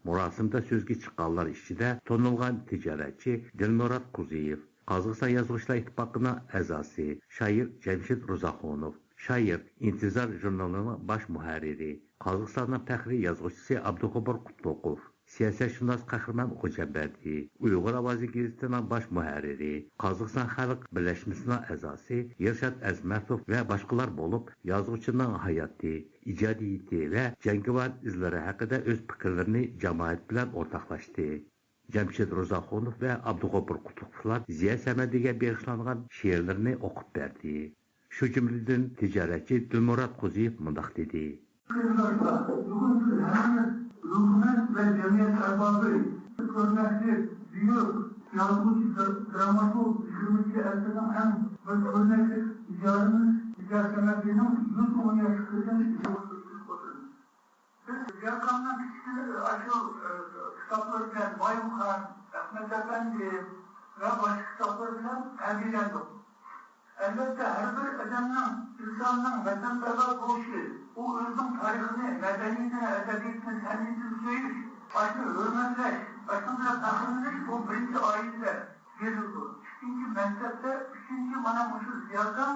مۇراسىمدا سۆزگە چىققانلار ئىچىدە تونۇلغان تىجارەتچى دىلمۇرات قۇزىيېۋ، قازاقىستان يازغۇچىلار ئىتتىپاقىنىڭ ئەزاسى، شائىر جەمشىت روزاخۇنوف، شائىر، ئىنتىزار ژۇرنىلىنىڭ باش مۇھەررىرى، قازاقىستاننىڭ پەخرىي يازغۇچىسى ئابدۇغوپۇر قۇتلۇقوف، سىياسەتشۇناس قەھرىمان خوجامبەردى، ئۇيغۇر ئاۋازى گېزىتىنىڭ باش مۇھەررىرى، قازاقىستان خەلق بىرلەشمىسىنىڭ ئەزاسى ئىرشات ئەزمەتوف ۋە باشقىلار بولۇپ، يازغۇچىنىڭ ھاياتى، ئىجادىيىتى ۋە جەڭگىۋار ئىزلىرى ھەققىدە ئۆز پىكىرلىرىنى جامائەت بىلەن ئورتاقلاشتى. جەمشىت روزاخۇنوف ۋە ئابدۇغوپۇر قۇتلۇقوفلار زىيا سەمەدىگە بېغىشلانغان شېئىرلىرىنى ئوقۇپ بەردى. شۇ جۈملىدىن تىجارەتچى دىلمۇرات قۇزىيېۋ مۇنداق دېدى. قېرىنداشلار، بۈگۈن بىز ھەممىمىز ھۆكۈمەت ۋە جەمئىيەت ئەزاسى، كۆرنەكلىك، بۈيۈك يازغۇچى، در-، دراماتورگ، يىگىرمىنچى ئەسىرنىڭ ئەڭ بىر كۆرنەكلىك ئىجادىمىز زىيا سەمەدىنىڭ يۈز ئون ياشلىقىدىن يىغىن ئۆتكۈزۈپ ئولتۇرىمىز. بىز زىياكامنىڭ كىچىككىنە ئاشۇ، ئى، كىتابلىرى بىلەن، بايمۇخان، ئەخمەت ئەپەندى ۋە باشقا كىتابلىرى بىلەن تەربىيەلەندۇق. ئەلۋەتتە، ھەر بىر ئادەمنىڭ، ئىنساننىڭ ۋەتەنپەرۋەر بولۇشى، ئۇ ئۆزىنىڭ تارىخىنى، مەدەنىيىتىنى، ئەدەبىياتىنى، سەنئىتىنى سۆيۈش، ئاشۇنى ھۆرمەتلەش، ئاشۇنىڭ بىلەن پەخىرلىنىش، بۇ بىرىنچى ئائىلىدە بېرىلىدۇ. ئىككىنچى مەكتەپتە، ئۈچىنچى مانا مۇشۇ زىياكام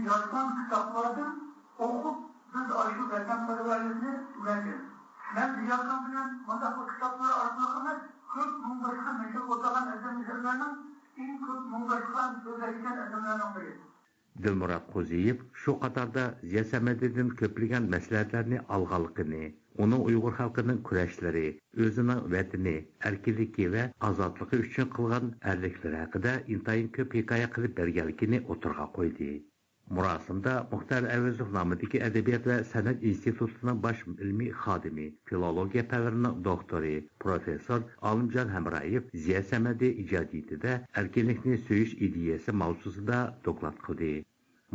يازغان كىتابلاردىن ئوقۇپ، بىز ئاشۇ ۋەتەنپەرۋەرلىكنى ئۆگەندۇق. مەن زىياكام بىلەن مۇنداق بىر كىتابلار ئارقىلىق ئەمەس، كۆپ مىڭ بىر خىل مەشھۇر بولىدىغان ئەدەبىي ئەسەرلەرنىڭ ئەڭ كۆپ مىڭ بىر خىل سۆزلەشكەن ئادەملەرنىڭ بىرى. دىلمۇرات قوزىيېۋ شۇ قاتاردا زىيا سەمەدىدىن كۆپلىگەن مەسلىھەتلەرنى ئالغانلىقىنى، ئۇنىڭ ئۇيغۇر خەلقىنىڭ كۈرەشلىرى، ئۆزىنىڭ ۋەتىنى، ئەركىنلىكى ۋە ئازادلىقى ئۈچۈن قىلغان ئەرلىكلىرى ھەققىدە ئىنتايىن كۆپ ھېكايە قىلىپ بەرگەنلىكىنى ئوتتۇرىغا قويدى. مۇراسىمدا مۇختار ئەۋەزوف نامىدىكى ئەدەبىيات ۋە سەنئەت ئىنستىتۇتىنىڭ باش ئىلمىي خادىمى، فىلولوگىيە پەنلىرىنىڭ دوكتورى، پروفېسسور ئالىمجان ھەمرايېۋ زىيا سەمەدى ئىجادىيىتىدە ئەركىنلىكنى سۆيۈش ئىدىيەسى ماۋزۇسىدا دوكلات قىلدى.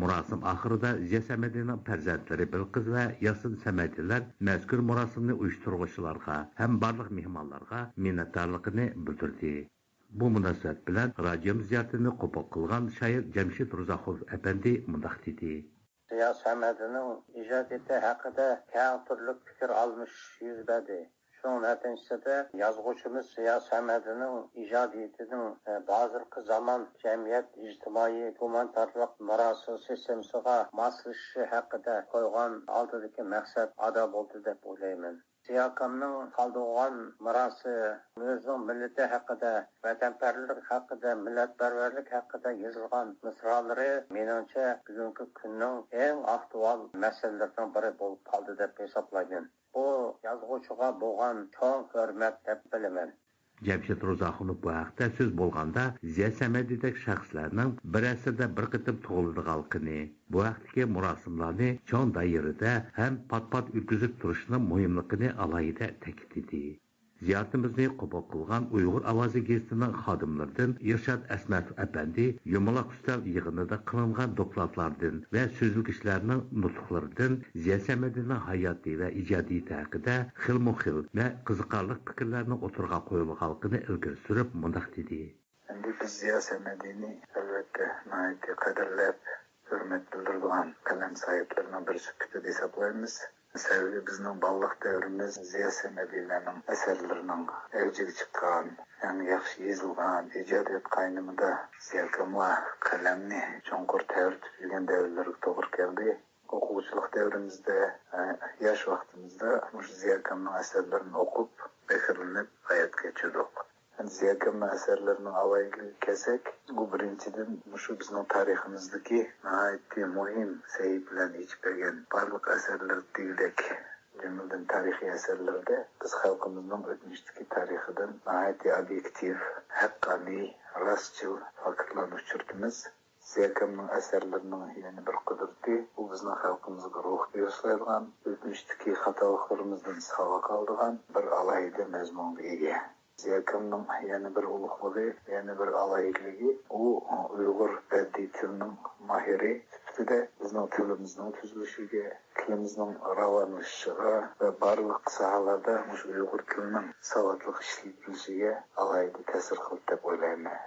مۇراسىم ئاخىرىدا زىيا سەمەدىنىڭ پەرزەنتلىرى بىلقىز ۋە ياسىن سەمەدىلەر مەزكۇر مۇراسىمنى ئۇيۇشتۇرغۇچىلارغا ھەم بارلىق مېھمانلارغا مىننەتدارلىقىنى بىلدۈردى. بۇ مۇناسىۋەت بىلەن رادىيومىز زىيارىتىنى قوبۇل قىلغان شائىر جەمشىت روزاخۇن ئەپەندى مۇنداق دېدى. زىيا سەمەدىنىڭ ئىجادىيىتى ھەققىدە كەڭ تۈرلۈك پىكىر ئالمىشىش يۈز بەردى. شۇنىڭ نەتىجىسىدە يازغۇچىمىز زىيا سەمەدىنىڭ ئىجادىيىتىنىڭ، ئە، ھازىرقى زامان جەمئىيەت، ئىجتىمائىي، گۇمانىتارلىق مىراسى سىستېمىسىغا ماسلىشىشى ھەققىدە قويغان ئالدىدىكى مەقسەت ئادا بولدى دەپ ئويلايمەن. زىياكامنىڭ قالدۇرغان مىراسى، ئۆزىنىڭ مىللىتى ھەققىدە، ۋەتەنپەرۋەرلىك ھەققىدە، مىللەتپەرۋەرلىك ھەققىدە يېزىلغان مىسرالىرى، مېنىڭچە، بۈگۈنكى كۈننىڭ ئەڭ ئاكتۇئال مەسىلىلىرىنىڭ بىرى بولۇپ قالدى دەپ ھېسابلايمەن. بۇ يازغۇچىغا بولغان چوڭ ھۆرمەت دەپ بىلىمەن. جەمشىت روزاخۇنوف بۇ ھەقتە سۆز بولغاندا، زىيا سەمەدىدەك شەخسلەرنىڭ بىر ئەسىردە بىر قېتىم تۇغۇلىدىغانلىقىنى، بۇ ھەقتىكى مۇراسىملارنى چوڭ دائىرىدە ھەم پات-پات ئۆتكۈزۈپ تۇرۇشنىڭ مۇھىملىقىنى ئالاھىدە تەكىتلىدى. زىيارىتىمىزنى قوبۇل قىلغان ئۇيغۇر ئاۋازى گېزىتىنىڭ خادىملىرىدىن ئىرشات ئەسمەتوف ئەپەندى يۇمىلاق ئۈستەل يىغىنىدا قىلىنغان دوكلاتلاردىن ۋە سۆزلىگۈچىلەرنىڭ نۇتۇقلىرىدىن زىيا سەمەدىنىڭ ھاياتى ۋە ئىجادىيىتى ھەققىدە خىلمۇ خىل ۋە قىزىقارلىق پىكىرلەرنىڭ ئوتتۇرىغا قويۇلغانلىقىنى ئىلگىرى سۈرۈپ مۇنداق دېدى. ئەمدى بىز زىيا سەمەدىنى، ئەلۋەتتە، ناھايىتى قەدىرلەپ، ھۆرمەت بىلدۈرىدىغان قەلەم ساھىبلىرىنىڭ بىرى سۈپىتىدە ھېسابلايمىز. سەۋەبى، بىزنىڭ بالىلىق دەۋرىمىز زىيا سەمەدىلەرنىڭ ئەسەرلىرىنىڭ ئەۋجىگە چىققان، ئەڭ ياخشى يېزىلغان، ئىجادىيەت قاينىمىدا زىياكاملار قەلەمنى چوڭقۇر تەۋرىتىپ يۈرگەن دەۋرلىرىگە توغرا كەلدى. ئوقۇغۇچىلىق دەۋرىمىزدە، ئە، ياش ۋاقتىمىزدا مۇشۇ زىياكامنىڭ ئەسەرلىرىنى ئوقۇپ، پەخىرلىنىپ ھايات كەچۈردۇق. زىياكامنىڭ ئەسەرلىرىنىڭ ئالاھىدىلىكىگە كەلسەك، ئۇ بىرىنچىدىن، مۇشۇ بىزنىڭ تارىخىمىزدىكى ناھايىتى مۇھىم سەھىپىلەرنى ئېچىپ بەرگەن بارلىق ئەسەرلىرى دېگۈدەك، جۈملىدىن تارىخىي ئەسەرلىرىدە بىز خەلقىمىزنىڭ ئۆتمۈشتىكى تارىخىدىن ناھايىتى ئوبيېكتىپ، ھەققانىي، راستچىل فاكىتلارنى ئۇچرىتىمىز. زىياكامنىڭ ئەسەرلىرىنىڭ يەنە بىر قۇدرىتى، ئۇ بىزنىڭ خەلقىمىزغا روھ بېغىشلايدىغان، ئۆتمۈشتىكى خاتالىقلىرىمىزدىن ساۋاق ئالىدىغان بىر ئالاھىدە مەزمۇنغا ئىگە. زىياكامنىڭ يەنە بىر ئۇلۇغلۇقى، يەنە بىر ئالاھىدىلىكى، ئۇ ئۇيغۇر بەدىئىي تىلىنىڭ ماھىرى سۈپىتىدە بىزنىڭ تىلىمىزنىڭ تۈزۈلۈشىگە، تىلىمىزنىڭ راۋانلىشىشىغا ۋە بارلىق ساھەلەردە مۇشۇ ئۇيغۇر تىلىنىڭ ساۋاتلىق ئىشلىتىلىشىگە ئالاھىدە تەسىر قىلدى دەپ ئويلايمەن.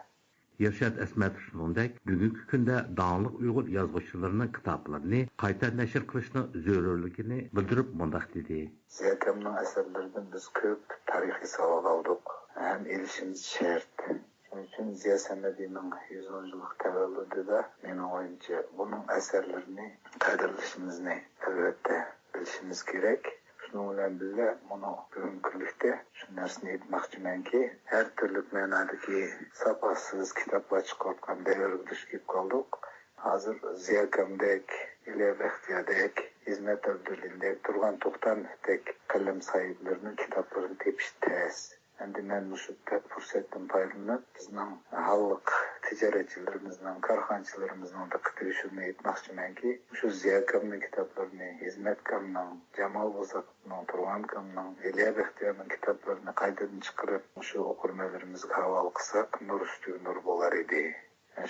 ئىرشات ئەسمەتوف شۇنىڭدەك بۈگۈنكى كۈندە داڭلىق ئۇيغۇر يازغۇچىلىرىنىڭ كىتابلىرىنى قايتا نەشر قىلىشنىڭ زۆرۈرلۈكىنى بىلدۈرۈپ مۇنداق دېدى. زىياكامنىڭ ئەسەرلىرىدىن بىز كۆپ تارىخىي ساۋاق ئالدۇق ھەم ئېلىشىمىز شەرت. شۇنىڭ ئۈچۈن زىيا سەمەدىنىڭ يۈز ئون يىللىق تەۋەللۇدىدا، مېنىڭ ئويۇمچە، بۇنىڭ ئەسەرلىرىنى قەدىرلىشىمىزنى، ئەلۋەتتە، بىلىشىمىز كېرەك. شۇنىڭ بىلەن بىللە، مۇنۇ بۈگۈنكى كۈنلۈكتە شۇ نەرسىنى ئېيتماقچىمەنكى، ھەر تۈرلۈك مەنادىكى ساپاسىز كىتابلار چىقىۋاتقان دەۋرگە دۇچ كېلىپ قالدۇق. ھازىر زىياكامدەك، ئىلىيا بەختىياردەك، ئىزمەت ئابدۇللىندەك، تۇرغان توختاموۋدەك قەلەم ساھىبلىرىنىڭ كىتابلىرىنى تېپىش تەس. ئەمدى مەن مۇشۇ پە-، پۇرسەتتىن پايدىلىنىپ، بىزنىڭ ھاللىق تىجارەتچىلىرىمىزنىڭ، كارخانىچىلىرىمىزنىڭ دىققىتىگە شۇنى ئېيتماقچىمەنكى، مۇشۇ زىياكامنىڭ كىتابلىرىنى، ئىزمەتكامنىڭ، جامال بوزاتنىڭ، تۇرغانكامنىڭ، ئىلىيا بەختىيارنىڭ كىتابلىرىنى قايتىدىن چىقىرىپ، مۇشۇ ئوقۇرمەنلىرىمىزگە ھاۋالە قىلساق، نۇر ئۈستىگە نۇر بولار ئىدى.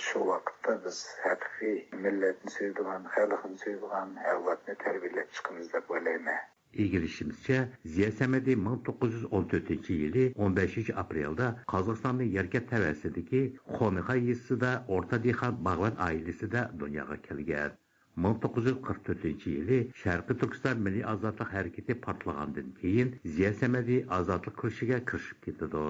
شۇ ۋاقىتتا بىز ھەقىقىي مىللەتنى سۆيىدىغان، خەلقنى سۆيىدىغان ئەۋلادنى تەربىيەلەپ چىقىمىز دەپ ئويلايمەن. ئىگىلىشىمىزچە، زىيا سەمەدى مىڭ توققۇز يۈز ئون تۆتىنچى يىلى ئون بەشىنچى ئاپرېلدا قازاقىستاننىڭ يەركەنت تەۋەسىدىكى خونىخا يېزىسىدا ئورتا دېھقان باغۋەن ئائىلىسىدە دۇنياغا كەلگەن. مىڭ توققۇز يۈز قىرىق تۆتىنچى يىلى شەرقىي تۈركىستان مىللىي ئازادلىق ھەرىكىتى پارتلىغاندىن كېيىن، زىيا سەمەدى ئازادلىق كۈرىشىگە كىرىشىپ كېتىدۇ.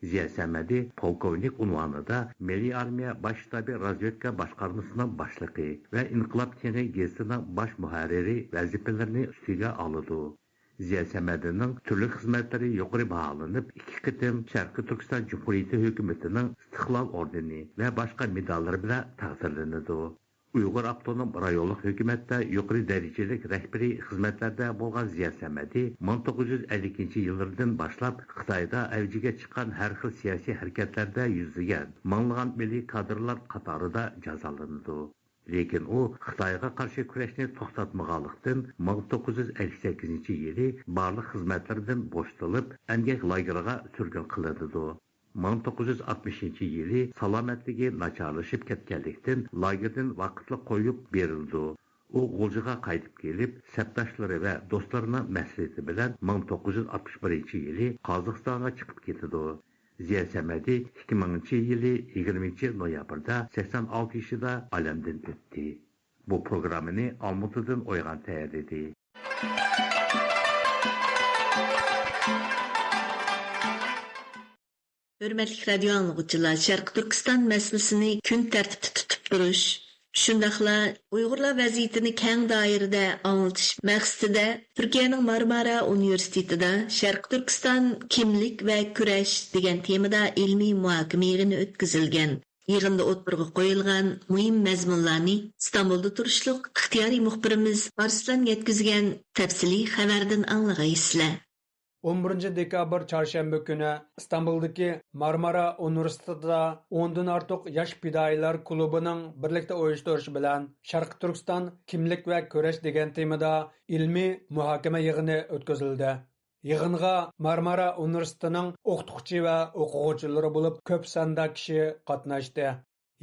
زىيا سەمەدى پولكوۋنىك ئۇنۋانىدا مىللىي ئارمىيە باش شتابى رازۋېدكا باشقارمىسىنىڭ باشلىقى ۋە ئىنقىلاب تېڭى گېزىتىنىڭ باش مۇھەررىرى ۋەزىپىلىرىنى ئۈستىگە ئالىدۇ. زىيا سەمەدىنىڭ تۈرلۈك خىزمەتلىرى يۇقىرى باھالىنىپ، ئىككى قېتىم شەرقىي تۈركىستان جۇمھۇرىيىتى ھۆكۈمىتىنىڭ ئىستىقلال ئوردېنى ۋە باشقا مېداللىرى بىلەن تەقدىرلىنىدۇ. ئۇيغۇر ئاپتونوم رايونلۇق ھۆكۈمەتتە يۇقىرى دەرىجىلىك رەھبىرىي خىزمەتلەردە بولغان زىيا سەمەدى مىڭ توققۇز يۈز ئەللىكىنچى يىللىرىدىن باشلاپ خىتايدا ئەۋجىگە چىققان ھەر خىل سىياسىي ھەرىكەتلەردە يۈزلىگەن مىڭلىغان مىللىي كادىرلار قاتارىدا جازالىنىدۇ. لېكىن ئۇ خىتايغا قارشى كۈرەشنى توختاتمىغانلىقتىن، مىڭ توققۇز يۈز ئەللىك سەككىزىنچى يىلى بارلىق خىزمەتلىرىدىن بوشىتىلىپ، ئەمگەك لاگېرىغا سۈرگۈن قىلىنىدۇ. مىڭ توققۇز يۈز ئاتمىشىنچى يىلى سالامەتلىكى ناچارلىشىپ كەتكەنلىكتىن، لاگېردىن ۋاقىتلىق قويۇپ بېرىلىدۇ. ئۇ غۇلجىغا قايتىپ كېلىپ، سەپداشلىرى ۋە دوستلىرىنىڭ مەسلىھىتى بىلەن مىڭ توققۇز يۈز ئاتمىش بىرىنچى يىلى قازاقىستانغا چىقىپ كېتىدۇ. زىيا سەمەدى ئىككى مىڭىنچى يىلى يىگىرمىنچى نويابىردا سەكسەن ئالتە يېشىدا ئالەمدىن ئۆتتى. بۇ پروگراممىنى ئالمۇتىدىن ئويغان تەييارلىدى. ھۆرمەتلىك رادىيو ئاڭلىغۇچىلار، شەرقىي تۈركىستان مەسىلىسىنى كۈن تەرتىپتە تۇتۇپ تۇرۇش، شۇنداقلا ئۇيغۇرلار ۋەزىيىتىنى كەڭ دائىرىدە ئاڭلىتىش مەقسىتىدە تۈركىيەنىڭ مارمارا ئۇنىۋېرسىتېتىدا شەرقىي تۈركىستان، كىملىك ۋە كۈرەش دېگەن تېمىدا ئىلمىي مۇھاكىمە يىغىنى ئۆتكۈزۈلگەن. يىغىندا ئوتتۇرىغا قويۇلغان مۇھىم مەزمۇنلارنى ئىستانبۇلدا تۇرۇشلۇق ئىختىيارىي مۇخبىرىمىز ئارسلان يەتكۈزگەن تەپسىلىي خەۋەردىن ئاڭلىغايسىلەر. ئون بىرىنچى دېكابىر چارشەنبە كۈنى ئىستانبۇلدىكى مارمارا ئۇنىۋېرسىتېتىدا ئوندىن ئارتۇق ياش پىدائىيلار كۇلۇبىنىڭ بىرلىكتە ئۇيۇشتۇرۇشى بىلەن شەرقىي تۈركىستان، كىملىك ۋە كۈرەش دېگەن تېمىدا ئىلمىي مۇھاكىمە يىغىنى ئۆتكۈزۈلدى. يىغىنغا مارمارا ئۇنىۋېرسىتېتىنىڭ ئوقۇتقۇچى ۋە ئوقۇغۇچىلىرى بولۇپ كۆپ ساندا كىشى قاتناشتى.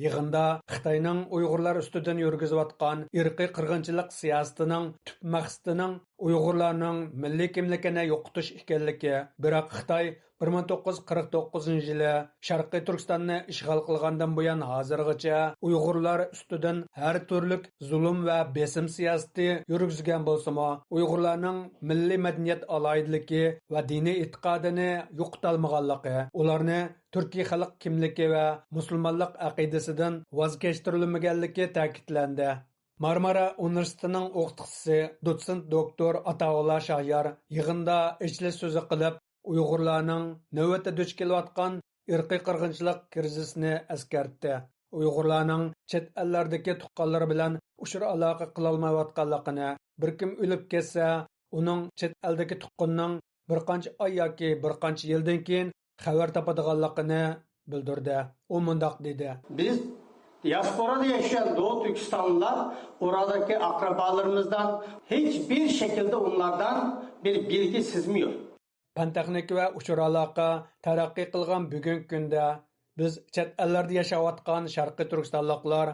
يىغىندا خىتاينىڭ ئۇيغۇرلار ئۈستىدىن يۈرگۈزۈۋاتقان ئىرقىي قىرغىنچىلىق سىياسىتىنىڭ تۈپ مەقسىتىنىڭ ئۇيغۇرلارنىڭ مىللىي كىملىكىنى يوقىتىش ئىكەنلىكى، بىراق خىتاي بىر مىڭ توققۇز يۈز قىرىق توققۇزىنچى يىلى شەرقىي تۈركىستاننى ئىشغال قىلغاندىن بۇيان ھازىرغىچە ئۇيغۇرلار ئۈستىدىن ھەر تۈرلۈك زۇلۇم ۋە بېسىم سىياسىتى يۈرگۈزگەن بولسىمۇ، ئۇيغۇرلارنىڭ مىللىي مەدەنىيەت ئالاھىدىلىكى ۋە دىنىي ئېتىقادىنى يوقىتالمىغانلىقى، ئۇلارنى تۈركىي خەلق كىملىكى ۋە مۇسۇلمانلىق ئەقىدىسىدىن ۋاز كەچتۈرۈلمىگەنلىكى تەكىتلەندى. مارمارا ئۇنىۋېرسىتېتىنىڭ ئوقۇتقۇچىسى، دوتسېنت دوكتور ئاتائۇللا شاھيار يىغىندا ئېچىلىش سۆزى قىلىپ، ئۇيغۇرلارنىڭ نۆۋەتتە دۇچ كېلىۋاتقان ئىرقىي قىرغىنچىلىق كىرىزىسىنى ئەسكەرتتى. ئۇيغۇرلارنىڭ چەت ئەللەردىكى تۇغقانلىرى بىلەن ئۇچۇر ئالاقە قىلالمايۋاتقانلىقىنى، بىر كىم ئۆلۈپ كەتسە، ئۇنىڭ چەت ئەلدىكى تۇغقىنىنىڭ بىر قانچە ئاي ياكى بىر قانچە يىلدىن كېيىن خەۋەر تاپىدىغانلىقىنى بىلدۈردى. ئۇ مۇنداق دېدى. Biz diasporada yaşayan Doğu Türkistanlılar oradaki akrabalarımızdan hiçbir şekilde onlardan bir bilgi sızmıyor. پەن تېخنىكا ۋە ئۇچۇر ئالاقە تەرەققىي قىلغان بۈگۈنكى كۈندە، بىز چەت ئەللەردە ياشاۋاتقان شەرقىي تۈركىستانلىقلار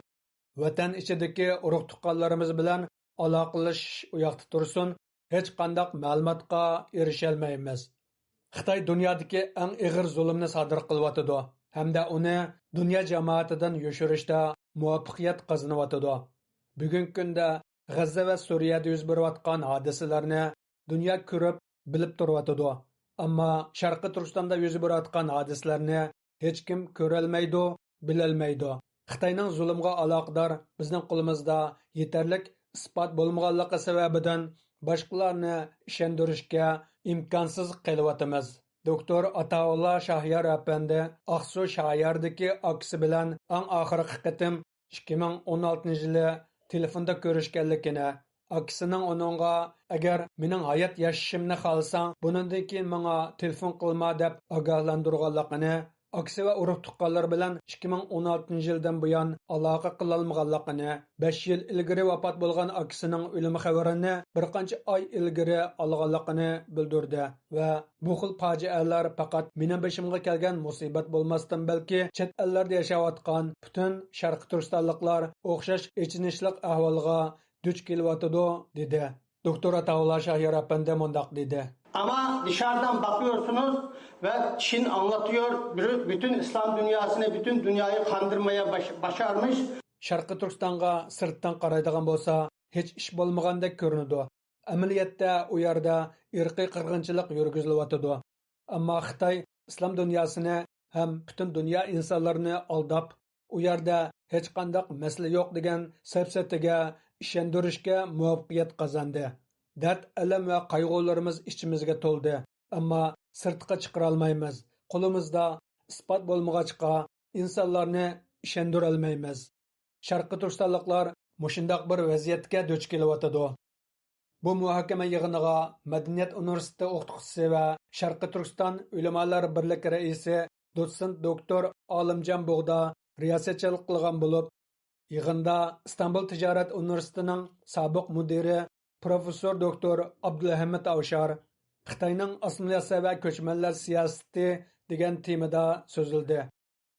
ۋەتەن ئىچىدىكى ئۇرۇق تۇغقانلىرىمىز بىلەن ئالاقىلىشىش ئۇياقتا تۇرسۇن، ھېچقانداق مەلۇماتقا ئېرىشەلمەيمىز. خىتاي دۇنيادىكى ئەڭ ئېغىر زۇلۇمنى سادىر قىلىۋاتىدۇ ھەمدە ئۇنى دۇنيا جامائىتىدىن يوشۇرۇشتا مۇۋەپپەقىيەت قازىنىۋاتىدۇ. بۈگۈنكى كۈندە غەززە ۋە سۈرىيەدە يۈز بېرىۋاتقان ھادىسىلەرنى دۇنيا كۆرۈپ، بىلىپ تۇرۇۋاتىدۇ. ئەمما شەرقىي تۈركىستاندا يۈز بېرىۋاتقان ھادىسىلەرنى ھېچكىم كۆرەلمەيدۇ، بىلەلمەيدۇ. خىتاينىڭ زۇلۇمغا ئالاقىدار بىزنىڭ قولىمىزدا يېتەرلىك ئىسپات بولمىغانلىقى سەۋەبىدىن باشقىلارنى ئىشەندۈرۈشكە ئىمكانسىز قېلىۋاتىمىز. دوكتور ئاتائۇللا شاھيار ئەپەندى ئاقسۇ شاھياردىكى ئاكىسى بىلەن ئەڭ ئاخىرقى قېتىم ئىككى مىڭ ئون ئالتىنچى يىلى تېلېفوندا كۆرۈشكەنلىكىنى، ئاكىسىنىڭ ئۇنىڭغا، «ئەگەر مېنىڭ ھايات ياشىشىمنى خالىساڭ، بۇنىڭدىن كېيىن ماڭا تېلېفون قىلما» دەپ ئاگاھلاندۇرغانلىقىنى، ئاكىسى ۋە ئۇرۇق-تۇغقانلىرى بىلەن ئىككى مىڭ ئون ئالتىنچى يىلدىن بۇيان ئالاقە قىلالمىغانلىقىنى، بەش يىل ئىلگىرى ۋاپات بولغان ئاكىسىنىڭ ئۆلۈم خەۋىرىنى بىر قانچە ئاي ئىلگىرى ئالغانلىقىنى بىلدۈردى ۋە بۇ خىل پاجىئەلەر پەقەت مېنىڭ بېشىمغا كەلگەن مۇسىبەت بولماستىن، بەلكى چەت ئەللەردە ياشاۋاتقان پۈتۈن شەرقىي تۈركىستانلىقلار ئوخشاش ئېچىنىشلىق ئەھۋالغا دۇچ كېلىۋاتىدۇ، دېدى. دوكتور ئاتائۇللا شاھيار ئەپەندى مۇنداق دېدى. Ama dışarıdan bakıyorsunuz ve Çin anlatıyor, bü-, bütün İslam dünyasını, bütün dünyayı kandırmaya baş-, başarmış. شەرقىي تۈركىستانغا سىرتتىن قارايدىغان بولسا، ھېچ ئىش بولمىغاندەك كۆرۈنىدۇ. ئەمەلىيەتتە ئۇ يەردە ئىرقىي قىرغىنچىلىق يۈرگۈزۈلۈۋاتىدۇ. ئەمما خىتاي ئىسلام دۇنياسىنى ھەم پۈتۈن دۇنيا ئىنسانلىرىنى ئالداپ، ئۇ يەردە ھېچقانداق مەسىلە يوق دېگەن سەپسەتىگە ئىشەندۈرۈشكە مۇۋەپپەقىيەت قازاندى. دەرد، ئەلەم ۋە قايغۇلىرىمىز ئىچىمىزگە تولدى، ئەمما سىرتقا چىقىرالمايمىز. قولىمىزدا ئىسپات بولمىغاچقا، ئىنسانلارنى ئىشەندۈرەلمەيمىز. شەرقىي تۈركىستانلىقلار مۇشۇنداق بىر ۋەزىيەتكە دۇچ كېلىۋاتىدۇ. بۇ مۇھاكىمە يىغىنىغا مەدەنىيەت ئۇنىۋېرسىتېتى ئوقۇتقۇچىسى ۋە شەرقىي تۈركىستان ئۆلىمالار بىرلىكى رەئىسى دوتسېنت دوكتور ئالىمجان بۇغدا رىياسەتچىلىك قىلغان بولۇپ، يىغىندا ئىستانبۇل تىجارەت ئۇنىۋېرسىتېتىنىڭ سابىق مۇدىرى پروفېسسور دوكتور ئابدۇلھەمىد ئاۋشار خىتاينىڭ ئاسسىمىلياتسىيە ۋە كۆچمەنلەر سىياسىتى دېگەن تېمىدا سۆزلىدى.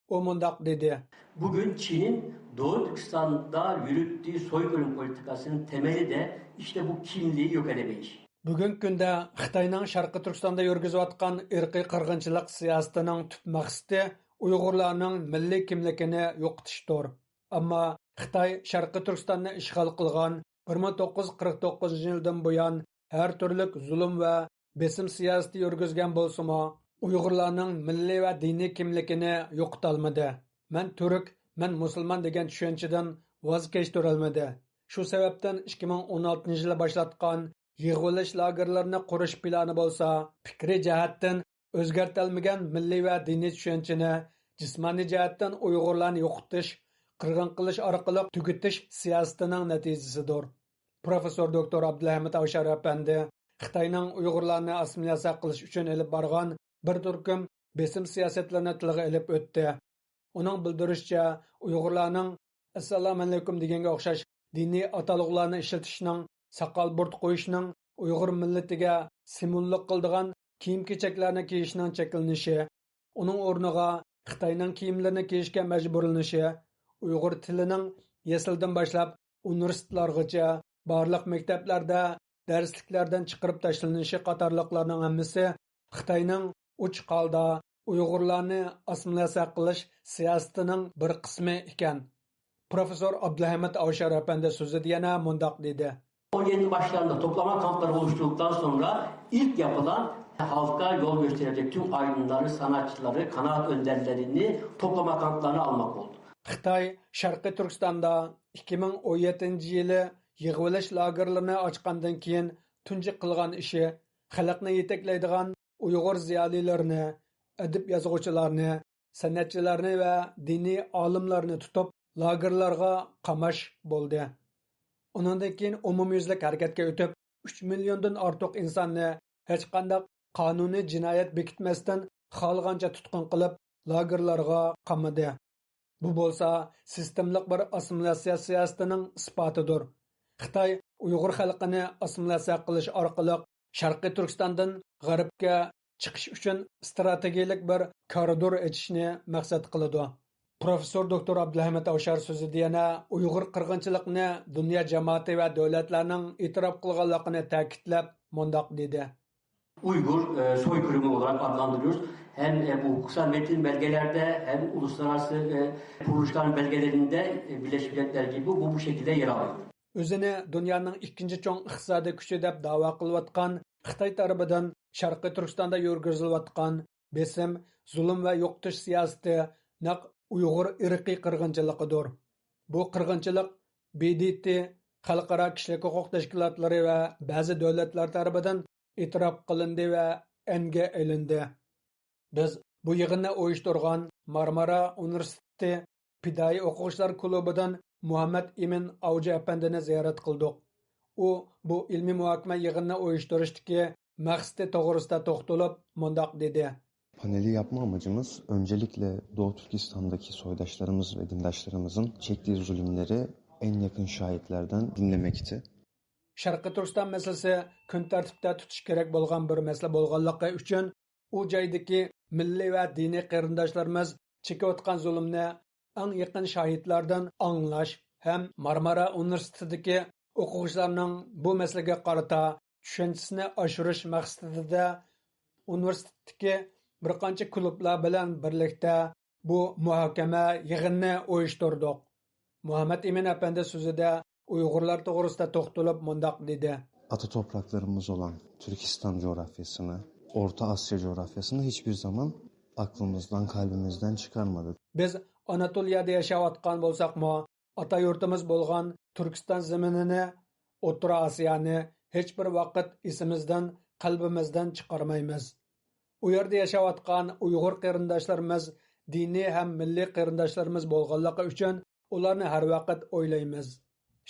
ئۇ مۇنداق دېدى. Bugün Çin'in Doğu Türkistan'da yürüttüğü soykırım politikasının temeli de işte bu kimliği yok edemeyişi. بۈگۈنكى كۈندە خىتاينىڭ شەرقىي تۈركىستاندا يۈرگۈزۈۋاتقان ئىرقىي قىرغىنچىلىق سىياسىتىنىڭ تۈپ مەقسىتى ئۇيغۇرلارنىڭ مىللىي كىملىكىنى يوقىتىشتۇر. ئەمما خىتاي شەرقىي تۈركىستاننى ئىشغال قىلغان بىر مىڭ توققۇز يۈز قىرىق توققۇزىنچى يىلدىن بۇيان ھەر تۈرلۈك زۇلۇم ۋە بېسىم سىياسىتى يۈرگۈزگەن بولسىمۇ، ئۇيغۇرلارنىڭ مىللىي ۋە دىنىي كىملىكىنى يوقىتالمىدى. مەن تۈرك، مەن مۇسۇلمان دېگەن چۈشەنچىدىن ۋاز كەچتۈرەلمىدى. شۇ سەۋەبتىن ئىككى مىڭ ئون ئالتىنچى يىلى باشلاتقان يىغىۋېلىش لاگېرلىرىنى قۇرۇش پىلانى بولسا، پىكرىي جەھەتتىن ئۆزگەرتەلمىگەن مىللىي ۋە دىنىي چۈشەنچىنى جىسمانىي جەھەتتىن ئۇيغۇرلارنى يوقىتىش، قىرغىن قىلىش ئارقىلىق تۈگىتىش سىياسىتىنىڭ نەتىجىسىدۇر. پروفېسسور دوكتور ئابدۇلھەمىد ئاۋشار ئەپەندى خىتاينىڭ ئۇيغۇرلارنى ئاسسىمىلياتسىيە قىلىش ئۈچۈن ئېلىپ بارغان بىر تۈركۈم بېسىم سىياسەتلىرىنى تىلغا ئېلىپ ئۆتتى. ئۇنىڭ بىلدۈرۈشىچە، ئۇيغۇرلارنىڭ ئەسسالامۇئەلەيكۇم دېگەنگە ئوخشاش دىنىي ئاتالغۇلارنى ئىشلىتىشنىڭ، ساقال بۇرۇت قويۇشنىڭ، ئۇيغۇر مىللىتىگە سىمۋوللۇق قىلىدىغان كىيىم-كېچەكلەرنى كىيىشنىڭ چەكلىنىشى، ئۇنىڭ ئورنىغا خىتاينىڭ كىيىملىرىنى كىيىشكە مەجبۇرلىنىشى، ئۇيغۇر تىلىنىڭ يەسلىدىن باشلاپ ئۇنىۋېرسىتېتلارغىچە بارلىق مەكتەپلەردە دەرسلىكلەردىن چىقىرىپ تاشلىنىشى قاتارلىقلارنىڭ ھەممىسى خىتاينىڭ ئوچۇق ھالدا ئۇيغۇرلارنى ئاسسىمىلياتسىيە قىلىش سىياسىتىنىڭ بىر قىسمى ئىكەن. پروفېسسور ئابدۇلھەمىد ئاۋشار ئەپەندى سۆزىدە يەنە مۇنداق دېدى. on yedi başlarında toplama kampları oluşturulduktan sonra ilk yapılan halka yol gösterecek tüm aydınları, sanatçıları, kanaat önderlerini toplama kamplarına almak oldu. خىتاي شەرقىي تۈركىستاندا ئىككى مىڭ ئون يەتتىنچى يىلى يىغىۋېلىش لاگېرلىرىنى ئاچقاندىن كېيىن تۇنجى قىلغان ئىشى خەلقنى يېتەكلەيدىغان ئۇيغۇر زىيالىيلىرىنى، ئەدىب-يازغۇچىلارنى، سەنئەتچىلەرنى ۋە دىنىي ئالىملارنى تۇتۇپ، لاگېرلارغا قاماش بولدى. ئۇنىڭدىن كېيىن ئومۇميۈزلۈك ھەرىكەتكە ئۆتۈپ، ئۈچ مىليوندىن ئارتۇق ئىنساننى ھېچقانداق قانۇنىي جىنايەت بېكىتمەستىن خالىغانچە تۇتقۇن قىلىپ، لاگېرلارغا قامىدى. بۇ بولسا سىستېمىلىق بىر ئاسسىمىلياتسىيە سىياسىتىنىڭ ئىسپاتىدۇر. خىتاي ئۇيغۇر خەلقىنى ئاسسىمىلياتسىيە قىلىش ئارقىلىق شەرقىي تۈركىستاندىن غەربكە چىقىش ئۈچۈن ئىستراتېگىيەلىك بىر كارىدور ئېچىشنى مەقسەت قىلىدۇ. پروفېسسور دوكتور ئابدۇلھەمىد ئاۋشار سۆزىدە يەنە ئۇيغۇر قىرغىنچىلىقىنى دۇنيا جامائىتى ۋە دۆلەتلەرنىڭ ئېتىراپ قىلغانلىقىنى تەكىتلەپ مۇنداق دېدى. Uygur e, soykırımı olarak adlandırıyoruz. Hem e, bu hukuksal metin belgelerde hem uluslararası e, kuruluşların belgelerinde e, Birleşmiş Milletler gibi bu bu şekilde yer alıyor. ئۆزىنى دۇنيانىڭ ئىككىنچى چوڭ ئىقتىسادىي كۈچى دەپ دەۋا قىلىۋاتقان خىتاي تەرىپىدىن شەرقىي تۈركىستاندا يۈرگۈزۈلۈۋاتقان بېسىم، زۇلۇم ۋە يوقىتىش سىياسىتى نەق ئۇيغۇر ئىرقىي قىرغىنچىلىقىدۇر. بۇ قىرغىنچىلىق ب د ت، خەلقئارا كىشىلىك ھوقۇق تەشكىلاتلىرى ۋە بەزى دۆلەتلەر تەرىپىدىن ئېتىراپ قىلىندى ۋە ئەنگە ئېلىندى. بىز بۇ يىغىننى ئۇيۇشتۇرغان مارمارا ئۇنىۋېرسىتېتى پىدائىي ئوقۇغۇچىلار كۇلۇبىدىن مۇھەممەد ئىمىن ئاۋجى ئەپەندىنى زىيارەت قىلدۇق. ئۇ بۇ ئىلمىي مۇھاكىمە يىغىنىنى ئۇيۇشتۇرۇشتىكى مەقسىتى توغرىسىدا توختىلىپ مۇنداق دېدى. Paneli yapma amacımız öncelikle Doğu Türkistan'daki soydaşlarımız ve dindaşlarımızın çektiği zulümleri en yakın şahitlerden dinlemekti. شەرقىي تۈركىستان مەسىلىسى كۈن تەرتىپتە تۇتۇش كېرەك بولغان بىر مەسىلە بولغانلىقى ئۈچۈن، ئۇ جايدىكى مىللىي ۋە دىنىي قېرىنداشلىرىمىز چېكىۋاتقان زۇلۇمنى ئەڭ يېقىن شاھىتلاردىن ئاڭلاش ھەم مارمارا ئۇنىۋېرسىتېتىدىكى ئوقۇغۇچىلارنىڭ بۇ مەسىلىگە قارىتا چۈشەنچىسىنى ئاشۇرۇش مەقسىتىدە ئۇنىۋېرسىتېتتىكى بىر قانچە كۇلۇبلار بىلەن بىرلىكتە بۇ مۇھاكىمە يىغىنىنى ئۇيۇشتۇردۇق. مۇھەممەد ئىمىن ئەپەندى سۆزىدە ئۇيغۇرلار توغرىسىدا توختىلىپ مۇنداق دېدى. Ata topraklarımız olan Türkistan coğrafyasını, Orta Asya coğrafyasını hiçbir zaman aklımızdan, kalbimizden çıkarmadık. بىز ئاناتولىيەدە ياشاۋاتقان بولساقمۇ، ئاتا يۇرتىمىز بولغان تۈركىستان زېمىنىنى، ئوتتۇرا ئاسىيانى ھېچبىر ۋاقىت ئېسىمىزدىن، قەلبىمىزدىن چىقارمايمىز. ئۇ يەردە ياشاۋاتقان ئۇيغۇر قېرىنداشلىرىمىز دىنىي ھەم مىللىي قېرىنداشلىرىمىز بولغانلىقى ئۈچۈن، ئۇلارنى ھەر ۋاقىت ئويلايمىز.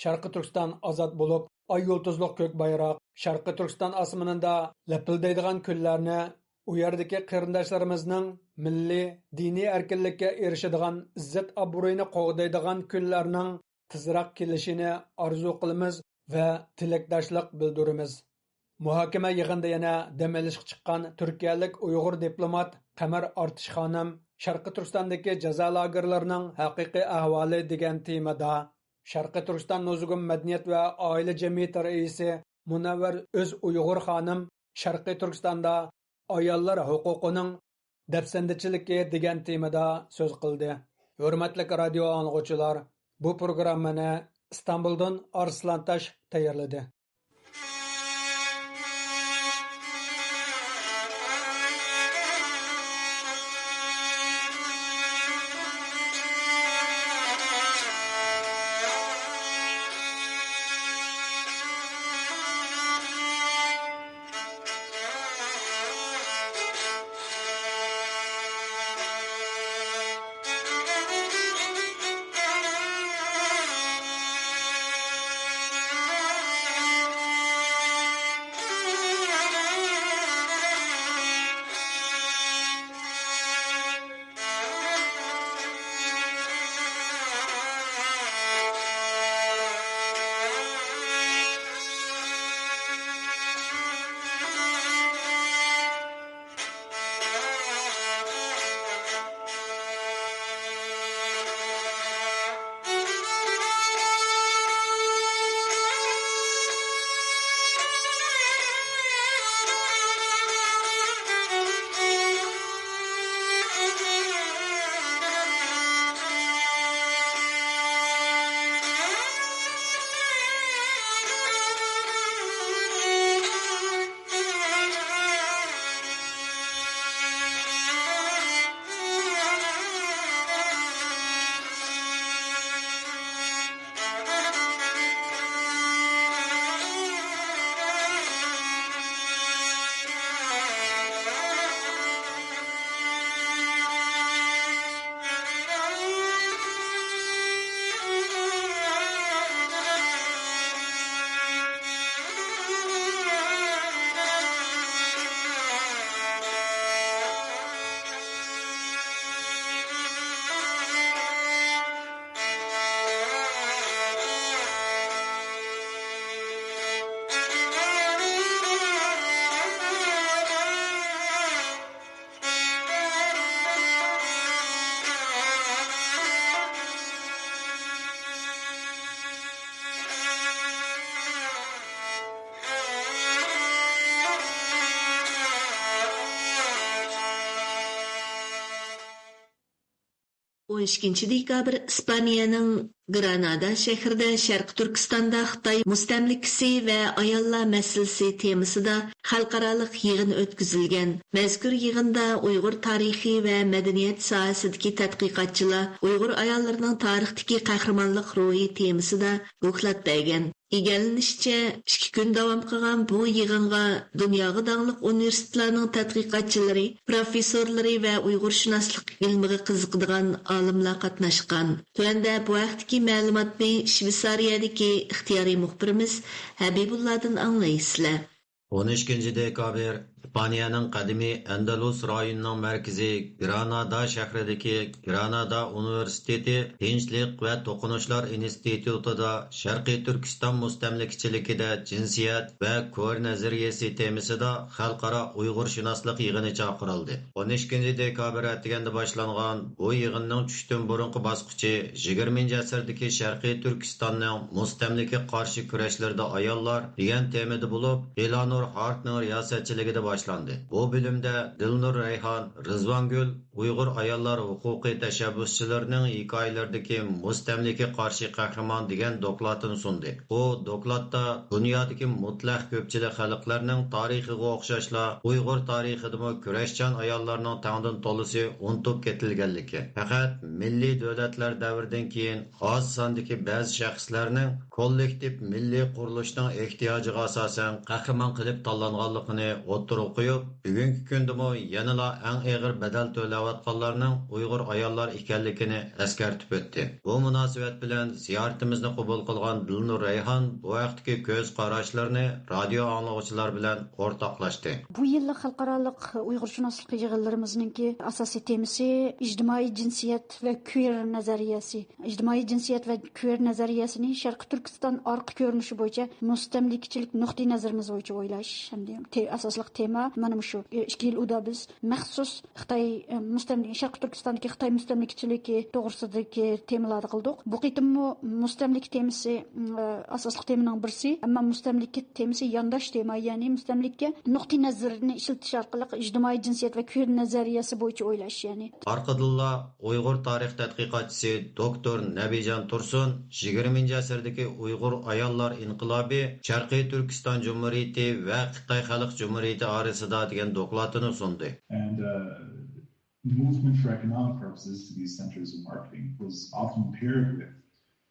شەرقىي تۈركىستان ئازاد بولۇپ، ئاي يۇلتۇزلۇق كۆك بايراق، شەرقىي تۈركىستان ئاسمىنىدا لەپىلدەيدىغان كۈنلەرنى، ئۇ يەردىكى قېرىنداشلىرىمىزنىڭ مىللىي، دىنىي ئەركىنلىككە ئېرىشىدىغان ئىززەت-ئابرۇيىنى قوغدايدىغان كۈنلەرنىڭ تېزرەك كېلىشىنى ئارزۇ قىلىمىز ۋە تىلەكداشلىق بىلدۈرىمىز. مۇھاكىمە يىغىنىدا يەنە دەم ئېلىشقا چىققان تۈركىيەلىك ئۇيغۇر دىپلومات قەمەر ئارتىش خانىم شەرقىي تۈركىستاندىكى جازا لاگېرلىرىنىڭ ھەقىقىي ئەھۋالى دېگەن تېمىدا، شەرقىي تۈركىستان نۇزۇگۇم مەدەنىيەت ۋە ئائىلە جەمئىيىتى رەئىسى مۇنەۋۋەر ئۆز ئۇيغۇر خانىم شەرقىي تۈركىستاندا ئاياللار ھوقۇقىنىڭ دەپسەندىچىلىكى دېگەن تېمىدا سۆز قىلدى. ھۆرمەتلىك رادىيو ئاڭلىغۇچىلار، بۇ پروگراممىنى ئىستانبۇلدىن ئارسلان تاش تەييارلىدى. ئون ئىككىنچى دېكابىر ئىسپانىيەنىڭ گرانادا شەھىرىدە شەرقىي تۈركىستاندا خىتاي مۇستەملىكىسى ۋە ئاياللار مەسىلىسى تېمىسىدا خەلقئارالىق يىغىن ئۆتكۈزۈلگەن. مەزكۇر يىغىندا ئۇيغۇر تارىخى ۋە مەدەنىيەت ساھەسىدىكى تەتقىقاتچىلار ئۇيغۇر ئاياللىرىنىڭ تارىختىكى قەھرىمانلىق روھى تېمىسىدا دوكلات بەرگەن. ئىگىلىنىشىچە، ئىككى كۈن داۋام قىلغان بۇ يىغىنغا دۇنياغا داڭلىق ئۇنىۋېرسىتېتلارنىڭ تەتقىقاتچىلىرى، پروفېسسورلىرى ۋە ئۇيغۇرشۇناسلىق ئىلمىغا قىزىقىدىغان ئالىملار قاتناشقان. تۆۋەندە بۇ ھەقتىكى مەلۇماتنى شۋېتسارىيەدىكى ئىختىيارىي مۇخبىرىمىز ھەبىبۇللادىن ئاڭلايسىلەر. ئون ئىككىنچى دېكابىر ئىسپانىيەنىڭ قەدىمىي ئەندەلۇس رايونىنىڭ مەركىزى گرانادا شەھىرىدىكى گرانادا ئۇنىۋېرسىتېتى تىنچلىق ۋە توقۇنۇشلار ئىنستىتۇتىدا شەرقىي تۈركىستان مۇستەملىكىچىلىكىدە جىنسىيەت ۋە كور نەزەرىيەسى تېمىسىدا خەلقئارا ئۇيغۇرشۇناسلىق يىغىنى چاقىرىلدى. ئون ئىككىنچى دېكابىر ئەتىگەندە باشلانغان بۇ يىغىننىڭ چۈشتىن بۇرۇنقى باسقۇچى يىگىرمىنچى ئەسىردىكى شەرقىي تۈركىستاننىڭ مۇستەملىكىگە قارشى كۈرەشلىرىدە ئاياللار دېگەن تېمىدا بولۇپ، ئېلانور ھارتنىڭ رىياسەتچىلىكىدە باشلاندى. بۇ بۆلۈمدە دىلنۇر رەيھان، رىزۋانگۈل ئۇيغۇر ئاياللار ھوقۇقى تەشەببۇسچىلىرىنىڭ ھېكايىلىرىدىكى مۇستەملىكە قارشى قەھرىمان دېگەن دوكلاتىنى سۇندى. ئۇ دوكلاتتا دۇنيادىكى مۇتلەق كۆپچىلىك خەلقلەرنىڭ تارىخىغا ئوخشاشلا ئۇيغۇر تارىخىدىمۇ كۈرەشچان ئاياللارنىڭ تەڭدىن تولىسى ئۇنتۇپ كېتىلگەنلىكى، پەقەت مىللىي دۆلەتلەر دەۋرىدىن كېيىن ئاز ساندىكى بەزى شەخسلەرنىڭ كوللېكتىپ مىللىي قۇرۇلۇشنىڭ ئېھتىياجىغا ئاساسەن قەھرىمان قىلىپ تاللانغانلىقىنى ئوتتۇرىغا قويۇپ، بۈگۈنكى كۈندىمۇ يەنىلا ئەڭ ئېغىر بەدەل تۆلەۋاتقانلارنىڭ ئۇيغۇر ئاياللار ئىكەنلىكىنى ئەسكەرتىپ ئۆتتى. بۇ مۇناسىۋەت بىلەن زىيارىتىمىزنى قوبۇل قىلغان دىلنۇر رەيھان بۇ ھەقتىكى كۆز قاراشلىرىنى رادىيو ئاڭلىغۇچىلار بىلەن ئورتاقلاشتى. بۇ يىللىق خەلقئارالىق ئۇيغۇرشۇناسلىق يىغىنلىرىمىزنىڭكى ئاساسىي تېمىسى ئىجتىمائىي جىنسىيەت ۋە كۇيېر نەزەرىيەسى. ئىجتىمائىي جىنسىيەت ۋە كۇيېر نەزەرىيەسىنى شەرقىي تۈركىستان ئارقا كۆرۈنۈشى بويىچە مۇستەملىكىچىلىك نۇقتىئىنەزىرىمىز بويىچە ئويلاش ھەمدە تې-، ئاساسلىق تېما مانا مۇشۇ. ئىككى يىل ئۇدا بىز مەخسۇس خىتاي، ئە، مۇستەملىكە، شەرقىي تۈركىستاندىكى خىتاي مۇستەملىكىچىلىكى توغرىسىدىكى تېمىلاردا قىلدۇق. بۇ قېتىممۇ مۇستەملىكە تېمىسى، ئە، ئاساسلىق تېمىنىڭ بىرسى، ئەمما مۇستەملىكە تېمىسى يانداش تېما، يەنى مۇستەملىكە نۇقتىئىنەزىرىنى ئىشلىتىش ئارقىلىق ئىجتىمائىي جىنسىيەت ۋە كۇيېر نەزەرىيەسى بويىچە ئويلاش، يەنى. ئارقىدىنلا ئۇيغۇر تارىخ تەتقىقاتچىسى دوكتور نەبىجان تۇرسۇن يىگىرمىنچى ئەسىردىكى ئۇيغۇر ئاياللار ئىنقىلابى، شەرقىي تۈركىستان جۇمھۇرىيىتى ۋە خىتاي خەلق جۇمھۇرىيىتى ئارىسىدا دېگەن دوكلاتىنى سۇندى. And, uh, movement for economic purposes to these centers of marketing was often paired with,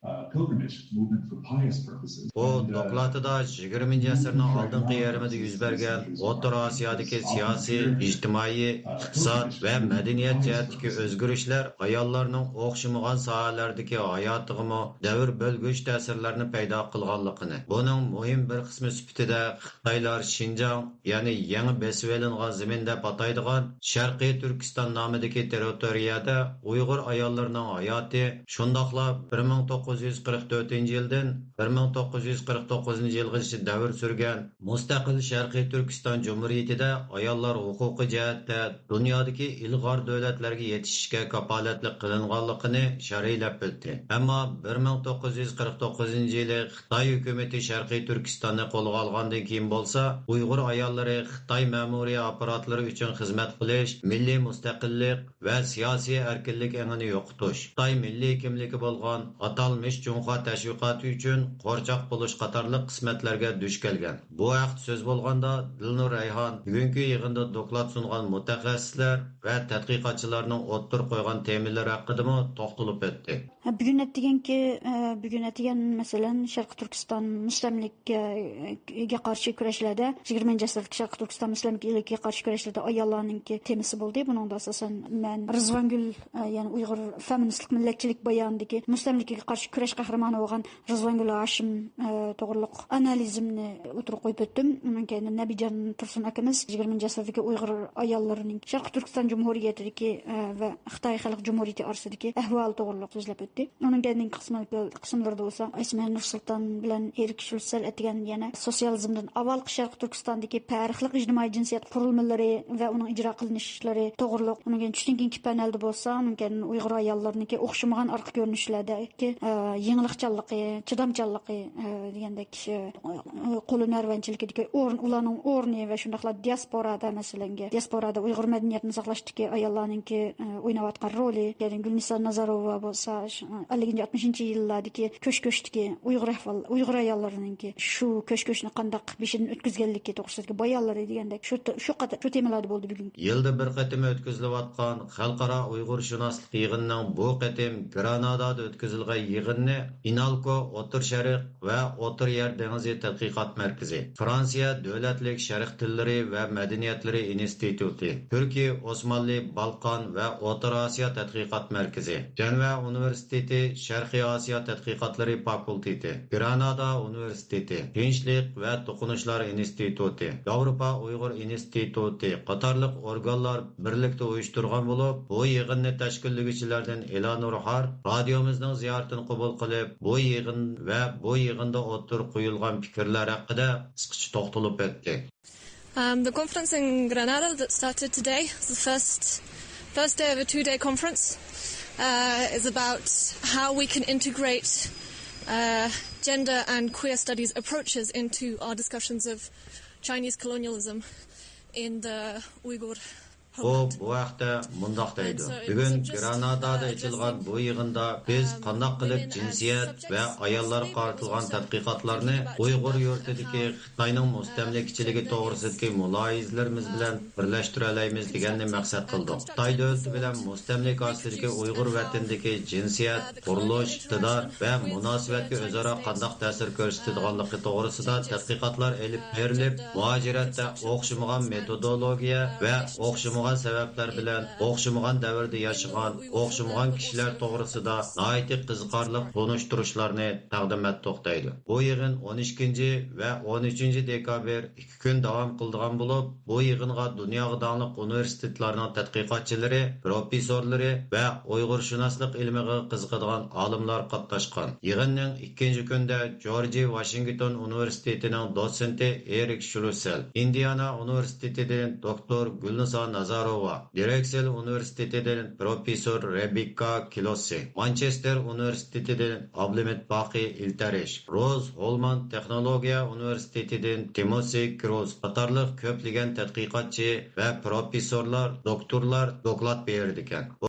uh, pilgrimage movement for pious purposes. ئۇ دوكلاتىدا يىگىرمىنچى ئەسىرنىڭ ئالدىنقى يېرىمىدا يۈز بەرگەن ئوتتۇرا ئاسىيادىكى سىياسىي، ئىجتىمائىي، ئىقتىساد ۋە مەدەنىيەت جەھەتتىكى ئۆزگىرىشلەر ئاياللارنىڭ ئوخشىمىغان ساھەلەردىكى ھاياتىغىمۇ دەۋر بۆلگۈچ تەسىرلەرنى پەيدا قىلغانلىقىنى، بۇنىڭ مۇھىم بىر قىسمى سۈپىتىدە خىتايلار شىنجاڭ، يەنى يېڭى بېسىۋېلىنغان زېمىن دەپ ئاتايدىغان شەرقىي تۈركىستان نامىدىكى تېررىتورىيەدە ئۇيغۇر ئاياللىرىنىڭ ھاياتى، شۇنداقلا بىر مىڭ توققۇز يۈز قىرىق تۆتىنچى يىلدىن بىر مىڭ توققۇز يۈز قىرىق توققۇزىنچى يىلغىچە دەۋر سۈرگەن مۇستەقىل شەرقىي تۈركىستان جۇمھۇرىيىتىدە ئاياللار ھوقۇقى جەھەتتە دۇنيادىكى ئىلغار دۆلەتلەرگە يېتىشىشكە كاپالەتلىك قىلىنغانلىقىنى شەرھلەپ ئۆتتى. ئەمما بىر مىڭ توققۇز يۈز قىرىق توققۇزىنچى يىلى خىتاي ھۆكۈمىتى شەرقىي تۈركىستاننى قولغا ئالغاندىن كېيىن بولسا، ئۇيغۇر ئاياللىرى خىتاي مەمۇرىي ئاپپاراتلىرى ئۈچۈن خىزمەت قىلىش، مىللىي مۇستەقىللىق ۋە سىياسىي ئەركىنلىك ئېڭىنى يوقىتىش، خىتاي مىللىي كىملىكى بولغان ئاتالمىش جۇڭخۇا تەشۋىقاتى ئۈچۈن قورچاق بولۇش قاتارلىق قىسمەتلەرگە دۇچ كەلگەن. بۇ ھەقتە سۆز بولغاندا، دىلنۇر رەيھان بۈگۈنكى يىغىندا دوكلات سۇنغان مۇتەخەسسىسلەر ۋە تەتقىقاتچىلارنىڭ ئوتتۇرىغا قويغان تېمىلىرى ھەققىدىمۇ توختىلىپ ئۆتتى. بۈگۈن ئەتىگەنكى، بۈگۈن ئەتىگەن، مەسىلەن، شەرقىي تۈركىستان مۇستەملىكىگە قارشى كۈرەشلەردە، يىگىرمىنچى ئەسىردىكى شەرقىي تۈركىستان مۇستەملىكىگە قارشى كۈرەشلەردە ئاياللارنىڭكى تېمىسى بولدى. بۇنىڭدا ئاساسەن مەن رىزۋانگۈل، يەنى ئۇيغۇر فېمىنىستلىق مىللەتچىلىك بايانىدىكى مۇستەملىكىگە قارشى كۈرەش قەھرىمانى بولغان رىزۋانگۈل ھاشىم، ئە، توغرىلىق ئانالىزىمنى ئوتتۇرىغا قويۇپ ئۆتتۈم. ئۇنىڭ كەينىدىن نەبىجان تۇرسۇن ئاكىمىز يىگىرمىنچى ئەسىردىكى ئۇيغۇر ئاياللىرىنىڭ شەرقىي تۈركىستان جۇمھۇرىيىتىدىكى، ئە، ۋە خىتاي خەلق جۇمھۇرىيىتى ئارىسىدىكى ئەھۋالى توغرىلىق سۆزلەپ ئۆتتى. ئۇنىڭ كەينىدىن قىسمى-، قىسىملىرىدا بولسا ئايسىمەن نۇرسۇلتان بىلەن ئېرىك شۇلتسەل ئەتىگەن يەنە سوتسىيالىزمدىن ئاۋۋالقى شەرقىي تۈركىستاندىكى پەرقلىق ئىجتىمائىي جىنسىيەت قۇرۇلمىلىرى ۋە ئۇنىڭ ئىجرا قىلىنىشلىرى توغرىلىق، ئۇنىڭ كەينىدىن چۈشتىن كېيىنكى پانېلدا بولسا، ئۇنىڭ كەينىدىن ئۇيغۇر ئاياللىرىنىڭكى ئوخشىمىغان ئارقا كۆرۈنۈشلەردىكى، ئە، يېڭىلىقچانلىقى، چىدامچانلىقى، ئە، دېگەندەك، ئە، قول ھۈنەرۋەنچىلىكىدىكى ئورۇن، ئۇلارنىڭ ئورنى ۋە شۇنداقلا دىياسپورادا، مەسىلەن، دىياسپورادا ئۇيغۇر مەدەنىيىتىنى ساقلاشتىكى ئاياللارنىڭكى، ئە، ئويناۋاتقان رولى، يەنى گۈلنىسا نازاروۋا بولسا، شۇ، ئەللىكىنچى، ئاتمىشىنچى يىللاردىكى كۆچ-كۆچتىكى ئۇيغۇر ئەھۋال، ئۇيغۇر ئاياللىرىنىڭكى شۇ كۆچ-كۆچنى قانداق بېشىدىن ئۆتكۈزگەنلىكى توغرىسىدىكى بايانلىرى دېگەندەك، شۇ، شۇ قاتار، شۇ تېمىلاردا بولدى بۈگۈنكى. يىلدا بىر قېتىم ئۆتكۈزۈلۈۋاتقان خەلقئارا ئۇيغۇرشۇناسلىق يىغىنىنىڭ بۇ قېتىم گرانادادا ئۆتكۈزۈلگەن يىغىنىنى ئىنالكو ئوتتۇرا شەرق ۋە ئوتتۇرا يەر دېڭىزى تەتقىقات مەركىزى، فرانسىيە دۆلەتلىك شەرق تىللىرى ۋە مەدەنىيەتلىرى ئىنستىتۇتى، تۈركىي ئوسمانلى، بالقان ۋە ئوتتۇرا ئاسىيا تەتقىقات مەركىزى، جەنۋە ئۇنىۋېرسىتېتى شەرقىي ئاسىيا تەتقىقاتلىرى فاكۇلتېتى، گرانادا ئۇنىۋېرسىتېتى، تىنچلىق ۋە توقۇنۇشلار ئىنستىتۇتى، ياۋروپا ئۇيغۇر ئىنستىتۇتى قاتارلىق ئورگانلار بىرلىكتە ئۇيۇشتۇرغان بولۇپ، بۇ يىغىننى تەشكىللىگۈچىلەردىن ئېلانۇر ھار رادىيومىزنىڭ زىيارىتىنى قوبۇل قىلىپ، بۇ يىغىن ۋە بۇ يىغىندا ئوتتۇرىغا قويۇلغان پىكىرلەر ھەققىدە قىسقىچە توختىلىپ ئۆتتى. Um, the conference in Granada that started today is the first, first day of a two-day conference, uh, is about how we can integrate, uh, gender and queer studies approaches into our discussions of Chinese colonialism in the Uyghur ئۇ بۇ ھەقتە مۇنداق دەيدۇ: بۈگۈن گرانادادا ئېچىلغان بۇ يىغىندا بىز قانداق قىلىپ جىنسىيەت ۋە ئاياللارغا قارىتىلغان تەتقىقاتلارنى ئۇيغۇر يۇرتىدىكى خىتاينىڭ مۇستەملىكىچىلىكى توغرىسىدىكى مۇلاھىزىلىرىمىز بىلەن بىرلەشتۈرەلەيمىز دېگەننى مەقسەت قىلدۇق. خىتاي دۆلىتى بىلەن مۇستەملىكە ئاستىدىكى ئۇيغۇر ۋەتىنىدىكى جىنسىيەت، قۇرۇلۇش، ئىقتىدار ۋە مۇناسىۋەتكە ئۆزئارا قانداق تەسىر كۆرسىتىدىغانلىقى توغرىسىدا تەتقىقاتلار ئېلىپ بېرىلىپ، مۇھاجىرەتتە ئوخشىمىغان مېتودولوگىيە ۋە ئوخشىمىغان سەۋەبلەر بىلەن ئوخشىمىغان دەۋردە ياشىغان ئوخشىمىغان كىشىلەر توغرىسىدا ناھايىتى قىزىقارلىق تونۇشتۇرۇشلارنى تەقدىم ئەتتۇق، دەيدۇ. بۇ يىغىن ئون ئىككىنچى ۋە ئون ئۈچىنچى دېكابىر ئىككى كۈن داۋام قىلىدىغان بولۇپ، بۇ يىغىنغا دۇنياغا داڭلىق ئۇنىۋېرسىتېتلارنىڭ تەتقىقاتچىلىرى، پروفېسسورلىرى ۋە ئۇيغۇرشۇناسلىق ئىلمىغا قىزىقىدىغان ئالىملار قاتناشقان. يىغىننىڭ ئىككىنچى كۈنىدە جورجى ۋاشىنگتون ئۇنىۋېرسىتېتىنىڭ دوتسېنتى ئېرىك شلۇسسېل، ئىندىئانا ئۇنىۋېرسىتېتىدىن دوكتور گۈلنىسا نازاروۋا، درېكسېل ئۇنىۋېرسىتېتىدىن پروفېسسور رېبېككا كلوسسى، مانچېستېر ئۇنىۋېرسىتېتىدىن ئابلىمىت باقى ئىلتەرىش، روز ھولمان تېخنولوگىيە ئۇنىۋېرسىتېتىدىن تىموسى كروز قاتارلىق كۆپلىگەن تەتقىقاتچى ۋە پروفېسسورلار، دوكتورلار دوكلات بېرىدىكەن.